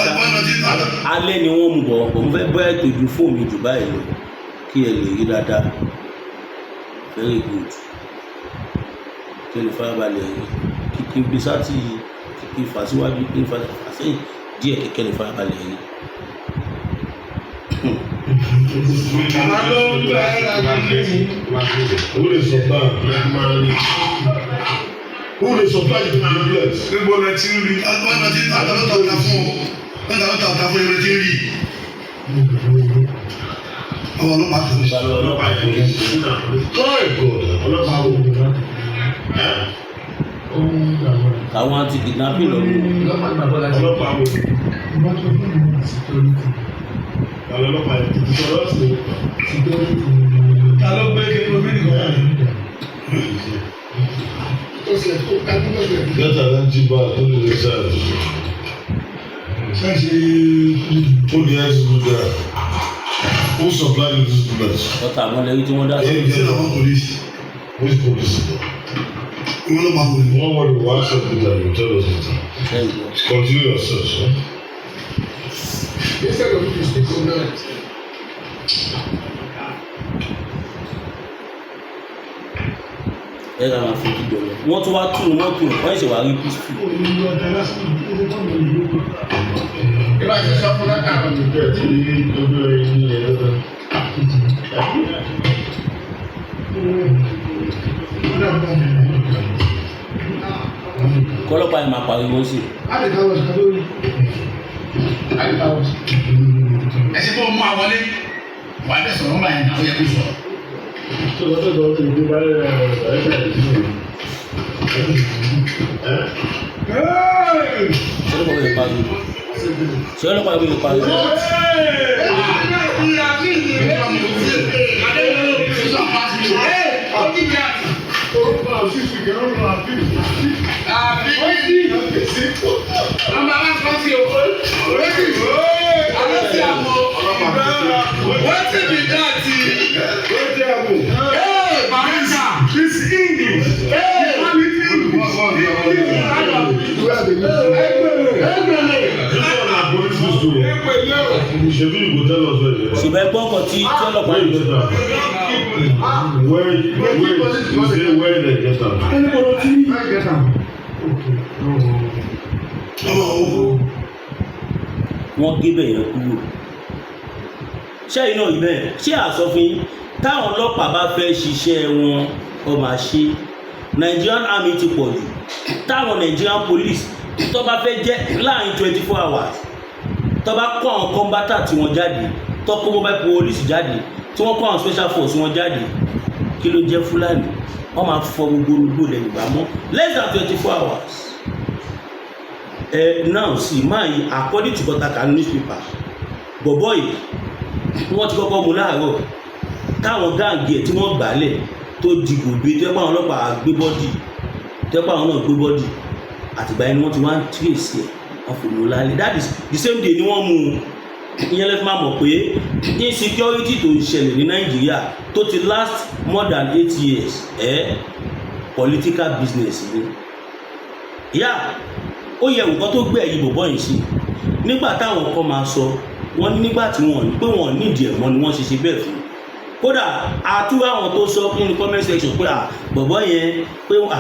Alẹ́ ni wọ́n mú bọ̀ bọ̀. Mo fẹ́ bọ́ ètò ju fóònù mi jù báyìí lọ kí ẹ lè rí dáadáa. Very good. Kí ẹ lè farabalẹ̀ rí kíkí bí sátì, kíkí fà síwájú, kí n fà sẹ́yìn díẹ̀, kẹ́kẹ́ lè farabalẹ̀ rí. Who dey supply? Who dey supply the bullets? Níbo lẹ ti ń rí? Wọ́n ti ta ló ta ọ̀tá fún ọ, wọ́n ta ló ta ọ̀tá fún ẹ ti ń rí ọwọ́ ọlọ́pàá kan. Ọlọ́pàá. My God. Ọlọ́pàá wo? Àwọn anti kidnapping lọ mú. Ọlọ́pàá wo? Àwọn ọlọ́pàá yẹn tuntun sọ̀rọ̀ sí. Ta ló gbé kí ló bí nìkan? Get an empty bag, put it inside. Ṣáṣe. Put the ice there. Who supply you these bullets? Ọ̀tà àbọ̀n lẹ́rí tí wọ́n dá sí. Ṣé àwọn police? Which police is that? Ìwọ ọlọ́pàá wo ni? Don't worry, we'll ask them later. You tell us later. Ṣé ìgbọ́? Continue your search. Huh? Instead of you to speak on that. Ẹ ká máa fojú jọ lọ. Wọ́n tún wá tún mọ́tò ẹ̀, wọ́n ṣe wá rí pistol. Ìbá ti sọ fún látàrọ. Kọ́lọ́pàá yẹn máa pariwo sí i. Ẹsẹ̀ tó mú àwọlé wà á dẹ̀ sọ̀rọ̀ ńgbà yẹn náà, ó yẹ kó sọ̀rọ̀. Ṣé ọlọ́pàá yẹn pariwo? Ṣé ọlọ́pàá yẹn pariwo? Wetin be that? Hey, Barisa! It's English. Hey! This one na police pistol. Shebi you go tell us where you get am. Ṣùgbọ́n ẹgbọ́n kan tí ọlọ́pàá Where you yìí get am? Where wait, you say where they get am? Ọmọ owó. Wọ́n gé bẹ̀ yẹn kúrò. Ṣẹ́yìn náà rí bẹ́ẹ̀? Ṣé àsọ fún yín, táwọn ọlọ́pàá bá fẹ́ ṣiṣẹ́ wọn, ó máa ṣe. Nigerian Army ti pọ̀ jù. Táwọn Nigerian Police tó bá fẹ́ jẹ́ láàrin 24 hours, tó bá kó àwọn combatant tí wọ́n jáde, tó kó mobile police jáde, tí wọ́n kó àwọn special force wọn jáde, kí ló jẹ́ Fúlàní? Wọ́n máa fọ gbogbo olùgbò ilẹ̀ Yorùbá mọ́ less than 24 hours. Ẹ now see, máa yí, according to kọtaka newspaper, bọ̀bọ̀ yìí, wọ́n ti kọ́kọ́ mú láàárọ̀ táwọn gang ẹ̀ tí wọ́n gbálẹ̀ tó di gòbè, tó yẹ pé àwọn ọlọ́pàá gbé body, tó yẹ pé àwọn náà gbé body. Àtìgbà yẹn ni wọ́n ti wá ń trace ẹ̀, wọ́n fi mú lálẹ́. That is the same day ni wọ́n mú un. Ìyẹn lè fi máa mọ̀ pé insecurity tó ń ṣẹlẹ̀ ní Nàìjíríà tó ti last more than 8 years, political business ni. Yá, ó yẹ nǹkan tó gbé ẹ̀yìn bọ̀bọ̀ yìí sí. Nígbà táwọn kan máa sọ, wọ́n ní nígbà tí wọ́n pé wọ́n nídìí ẹ̀ mọ́ ni wọ́n ṣe ṣe bẹ́ẹ̀ fún. Kódà àtúrò àwọn tó sọ nínú comment section pé à bọ̀bọ̀ yẹn pé à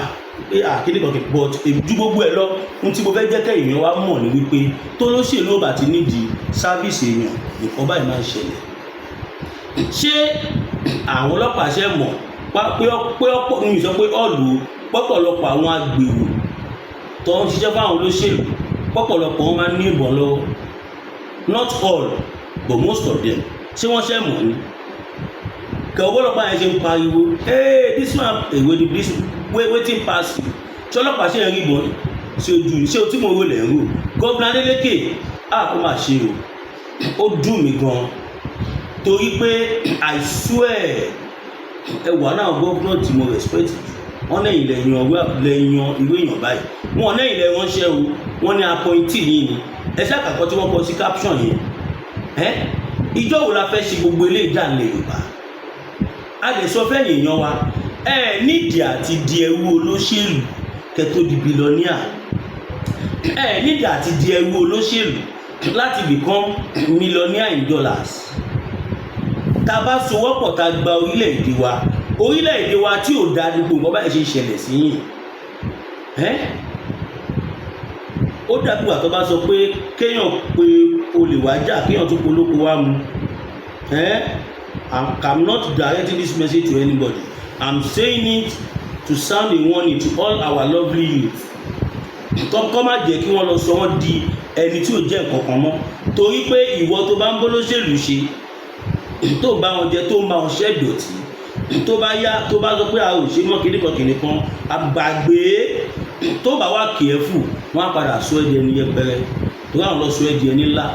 pé à kíní kan kì, but ju gbogbo ẹ lọ, ohun tí mo fẹ́ jẹ́ kẹ́yìn yẹn wá mọ̀ ní wípé tó lóṣèlú ò bá ti nídìí service èèyàn, nǹkan báyìí máa ń ṣẹlẹ̀. Ṣé àwọn ọlọ́pàá ṣe mọ̀ pé ọ̀pọ̀ ní sọ pé ọ̀lù pọ̀pọ̀lọpọ̀ àwọn agbèrò tó ń ṣiṣẹ́ fáwọn olóṣèlú, pọ̀pọ̀lọpọ̀ wọn máa ń ní ìbọn lọ́wọ́? Not all, but most of them. Ṣé wọ́n ṣe mọ̀ ni kẹ ọlọ́pàá yẹn ṣe ń pariwo, "Hey, this one, èwo ni this wey, wetin pass you?" Ṣé ọlọ́pàá ṣe ń rí ìbọn sí ojú ni? Ṣé o tí mo rò lẹ̀ ń rò? Governor Adeleke, a kò máa ṣe o. Ó dùn mí gan torí pé I swear, ẹ wà náà governor tí mo respect jù. Wọ́n lẹ́yìn lẹ́yìn ọwọ́ lẹ́yìn irú èèyàn báyìí, wọ́n lẹ́yìn lẹ́yìn ránṣẹ́ o. Wọ́n ní appointee yìí ni. Ẹ ṣàkàkọ́ tí wọ́n kọ sí caption yẹn. Ẹ ìjọ wo la fẹ́ ṣe gbogbo eléyìí dà nílẹ̀ Yorùbá? A lè sọ fẹ́yìn èèyàn wa, ẹ nídìí àti di ẹrú olóṣèlú kẹ́ tó di billionaire. Ẹ nídìí àti di ẹrú olóṣèlú láti become millionaire in dollars. Tá a bá sowọ́pọ̀, tá a gba orílẹ̀-èdè wa, orílẹ̀-èdè wa tí ò dáa ní gbogbo nǹkan báyìí ṣe ń ṣẹlẹ̀ sí yìí. Ẹ́ ó dàbí wà tó bá sọ pé kéèyàn pe olè wá jà, kéèyàn tún polóko wá mu. Ẹ́ I'm not directing this message to anybody. I'm saying it to sound a warning to all our lovely youth. Kọ́kọ́ má jẹ́ kí wọ́n lọ sọ wọ́n di ẹni tí ò jẹ́ nǹkan kan mọ́, torí pé ìwọ tó bá ń bó lóṣèlú ṣe, tó bá wọn jẹ, tó ń bá wọn ṣẹ́ dọ̀tí, tó bá yá, tó bá sọ pé a ò ṣe mọ́ kíníkan kíníkan, àgbàgbé. Tó bá wà kìẹ́fù, wọ́n á padà sọ ẹ́ di ẹni yẹpẹrẹ, tó bá wọn lọ sọ ẹ́ di ẹni ńlá.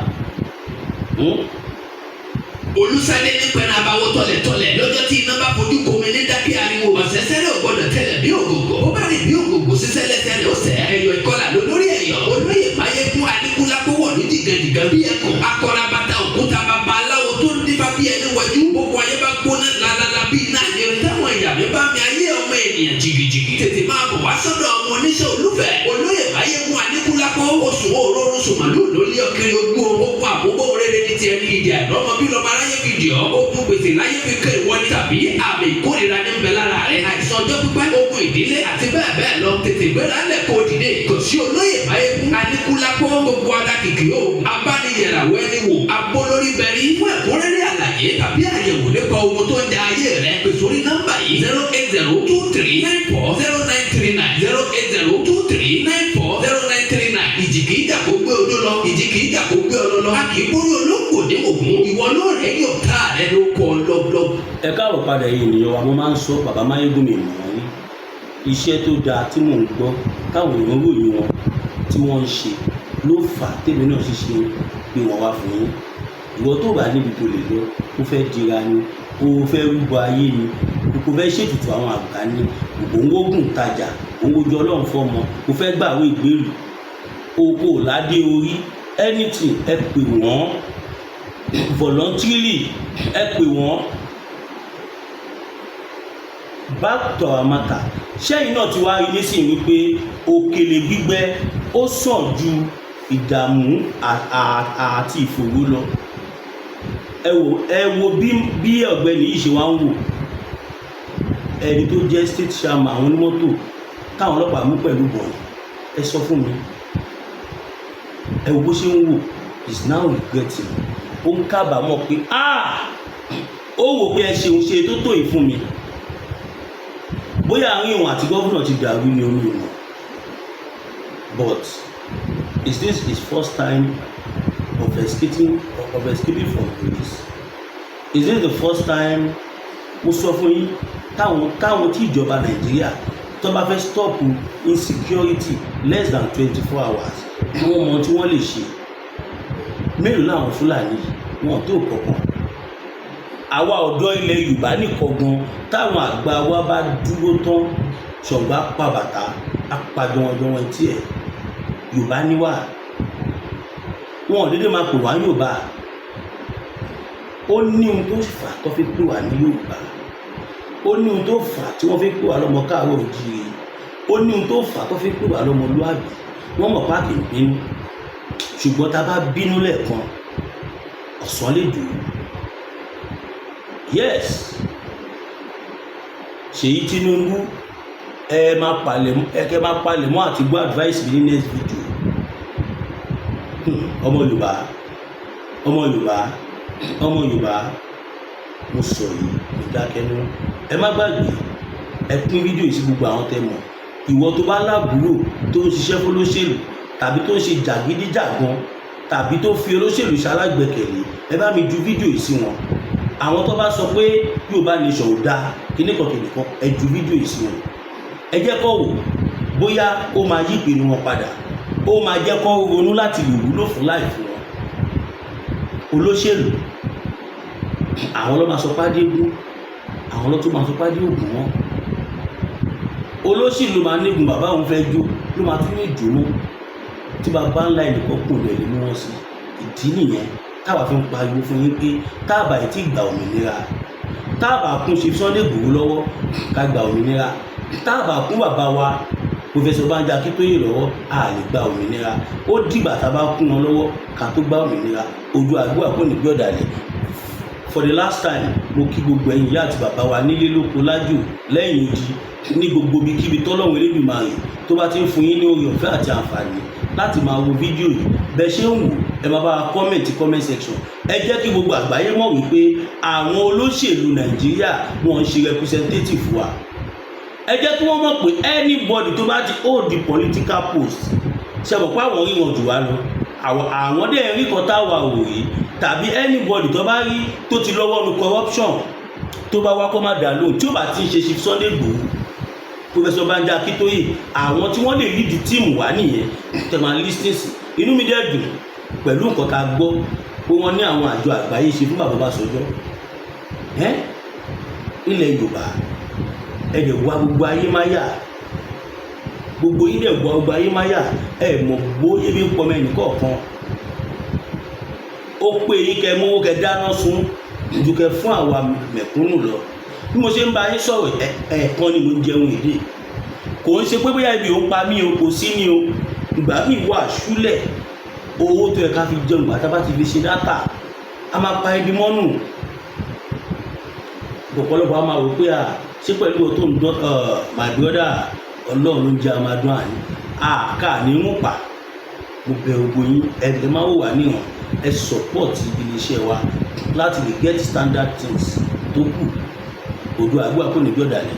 Olùsálẹ̀ ní pẹ̀lú abawọ́ tọ̀lẹ̀tọ̀lẹ̀ lọ́jọ́ tí iná bá fojú komi ní dákẹ́ ariwo. Ọ̀sẹ̀sẹ̀rẹ̀ ò gbọ́dọ̀ tẹ̀lẹ̀ bí ògògò. Ó bá rìn bí ògògò sísẹ́ lẹ́sẹ̀ rẹ̀ ó sẹ̀. Ẹ̀yọ̀ ìkọlà lórí ẹ̀yọ̀. Olóyè Máyégún Aníkúlápó wọ̀ ní jìgànjìgàn bí ẹkùn. Akọra bàtà òkúta, bàbá aláwo tó ń dífá bí ẹni wájú. Gbogbo ayé bá gbóná lálálá bí iná àjẹrẹ. Táwọn ìyá mi bá mi ayé ọmọ ènìyàn jìgìjìgì. Tètè máa bọ̀ wá sọ́dọ̀ ọmọ oníṣẹ́ olúfẹ́. Olóyè Máyégún Aníkúlápó, oṣù òórùn sùmàlú lórí ọkiri ogun ogun àbúgbò rere ní tiẹ̀ ní ìdí àìrọ́mọ bí lọ́mọ aráyé fi dì ọ́. Ogun gbèsè láyé fi kẹ́ ìwọ ní tàbí àmì ìkórìíra ní bẹ lára rẹ̀. Àìsàn ọjọ́ pípẹ́, ogun ìdílé àti bẹ́ẹ̀ bẹ́ẹ̀ lọ. Tètè gbéra lẹ̀ kó dìde. Kò sí olóyè Máyégún Aníkúlápó, gbogbo ara kìkì o. Abániyẹ̀ràwọ̀ ẹni wò abólórí bẹ̀rí. Fún ẹ̀kúnrẹ́rẹ́ àlàyé tàbí àyẹ̀wò nípa ogun tó ń ja ayé rẹ̀, pè sórí nọ́mbà yìí: 08023940939, 08023940939. Ìjì kìí jà kó gbé odó lọ, ìjì kìí jà kó gbé ọlọ lọ. A kì í borí olóńgbò ní ògún. Ìwọ ló rẹ̀ yọ̀ tá rẹ ló kọ́ lọ́blọ́. Ẹ káàbọ̀ padà yìí, ènìyàn wa. Mo máa ń sọ, bàbá Máyégún mi mọ̀ wọ́n rí. Iṣẹ́ tó dáa tí mò ń gbọ́ táwọn èèyàn ròyìn wọn tí wọ́n ń ṣe ló fà á tèmi náà ṣiṣẹ́ pé wọ́n wá fún yín. Ìwọ tó bá níbi tó lè lọ, ó fẹ́ dira ni, ó fẹ́ rúbọ ayé ni, kò fẹ́ ṣètùtù àwọn àgbà ni, òun wógùn tajà, òun wojú Ọlọ́run fọmọ, kò fẹ́ gbàwé ìgbélú, oko ládé orí, anything, ẹ pè wọ́n voluntarily, ẹ pè wọ́n. Back to our matter. Ṣẹ́yìn náà ti wá rí nísìnyí wípé òkèlè gbígbẹ ó sàn ju ìdààmú àti ìfòòró lọ? Ẹ wò, ẹ wo bí ọ̀gbẹ́ni yìí ṣe wá ń wò ẹni tó jẹ́ state chairman àwọn onímọ́tò táwọn ọlọ́pàá mú pẹ̀lú bọ̀ọ̀lù. Ẹ sọ fún mi, ẹ wo bó ṣe ń wò. Is now regretting. Ó ń kábàámọ̀ pé, ah, ó wò pé ẹ ṣeun ṣe tó tó yìí fún mi. Bóyá àárín òun àti governor ti dàrú ní omi ò mọ̀, but is this his first time of escaping from police? Is this the first time? Mo sọ fún yín, táwọn tí ìjọba Nàìjíríà tó bá fẹ́ stop insecurity less than 24 hours, wọ́n mọ tí wọ́n lè ṣe. Mélòó làwọn Fúlàní yìí? Wọn tó kọ̀ọ̀kan. Àwa ọ̀dọ́ ilẹ̀ Yorùbá nìkan gan, táwọn àgbà wa bá dúró tán, ṣọ̀gbà pa bàtà apàjọwọ̀jọwọ̀ etí ẹ̀. Yorùbá níwà, wọn ò dédé máa pè wá Yorùbá. Ó ní ohun tó fà tó fi pè wá ní Yorùbá, ó ní ohun tó fà tí wọ́n fi pè wá lọ́mọ káàárọ̀ òjíire, ó ní ohun tó fà tó fi pè wá lọ́mọlúàbí. Wọ́n mọ̀ páàkì ń bínú, ṣùgbọ́n tá a bá bínú lẹ́ẹ̀kan, ọ̀sán lè dùn. Yes, Ṣèyí Tinubu, ẹ máa palẹ̀, ẹ kẹ́ máa palẹ̀ mọ́ àti gbọ́ advice mi ní next video. Ọmọ Yorùbá, ọmọ Yorùbá, ọmọ Yorùbá, mo sọ yìí, mo dákẹ́ nú. Ẹ má gbàgbé, ẹ pín fídíò yìí sí gbogbo àwọn tẹ́ mọ̀. Ìwọ tó bá lábúrò tó ń ṣiṣẹ́ fọlọ́ṣèlú, tàbí tó ń ṣe jàgídíjàgan, tàbí tó fi olóṣèlú ṣalágbẹ̀kẹ̀lé, ẹ bá mi ju fídíò yìí sí wọn. Àwọn tó bá sọ pé Yorùbá nation ò dáa, kíníkan kìnìkan, ẹ ju fídíò yìí sí wọn. Ẹ jẹ́ kó wò bóyá ó máa yí ìpinnu wọn padà, ó máa jẹ́ kó ronú láti lè wúlò fún láì fún wọn. Olóṣèlú, àwọn ló máa sọ pádé gún, àwọn ló tún máa sọ pádé ògùn wọn. Olóṣèlú máa nígun bàbá òun fẹ́ jó, ló máa tún ní ìdùnnú tí bàbá ńlá ẹnìkan kùn lẹ̀ lè mú wọn sí. Ìdí nìyẹn táwa fi ń pariwo fún yín pé táàbà yìí ti gba òmìnira, táàbà kún ṣe Sunday Igboho lọ́wọ́ ká gba òmìnira, táàbà kún bàbá wa Professor Banji Akíntóyè lọ́wọ́, a lè gba òmìnira. Ó dìgbà tá a bá kún wọn lọ́wọ́ ká tó gba òmìnira. Ojú àgbà kò ní gbé ọ̀dàlẹ̀. For the last time, mo kí gbogbo ẹ̀yin ìyá àti bàbá wa nílé, lóko, lájò, lẹ́yìn odi, ní gbogbo ibikíbi tọ́lọ́run Elédùmarè tó bá ti ń fún yín ní oore ọ̀fẹ́ àti àǹfààní láti máa wo fídíò yìí. Bẹ́ẹ̀ ṣe ń wò, ẹ máa bá wa comment, comment section. Ẹ jẹ́ kí gbogbo àgbáyé mọ̀ wípé àwọn olóṣèlú Nàìjíríà, wọ́n ń ṣe representative wa. Ẹ jẹ́ kí wọ́n mọ̀ pé anybody tó bá ti hold the political post, ṣe mọ̀ pé àwọn rí wọn jù wá lọ, àwọn dẹ̀ rí kan táwa ò rí, tàbí anybody tó bá rí tó ti lọ́wọ́ nu corruption, tó bá wá, kó má dà lóhùn. Tí ó bá ti ń ṣe Chief Sunday Igboho, Professor Banji Akíntóyè, àwọn tí wọ́n lè lead team wá nìyẹn tẹ̀ máa listen sí. Inú mi dẹ̀ dùn pẹ̀lú nǹkan tá a gbọ́ pé wọ́n ní àwọn àjọ àgbáyé ṣe fún bàbá Ọbásanjọ́. Ẹ́ ilẹ̀ Yorùbá, ẹ lè wá gbogbo ayé máyà, gbogbo yín lè wá gbogbo ayé máyà. Ẹ mọ̀ bóyá ebi ń pọmọ ẹnì kọ̀ọ̀kan. Ó pé yín kẹ mówó kẹ dáná sun ju kẹ fún àwa mẹ̀kúnnù lọ. Bí mo ṣe ń bá yín sọ̀rọ̀, ẹ̀ẹ̀kan ni mo ń jẹun èdè. Kò ń ṣe pé bóyá ibi ò ń pa mí o, kò sí ní o. Ìgbà míì wà ṣúlẹ̀, owó tó yẹ ká fi jẹun, ìgbà tá a bá ti fi ṣe data, a máa pa ibi mọ́nù. Ọ̀pọ̀lọpọ̀ a máa wò pé à ṣé pẹ̀lú o tó ń dán. My brother, Ọlọ́run ló ń jẹ́ amadun àní àká ní ń pa. Mo bẹ̀ gbogbo yín, ẹ ẹ máa wò wá níwọ̀n, ẹ support iléeṣẹ́ wa láti lè get standard things tó kù. Odò àgbà kò ní bí ọ̀dàlẹ̀.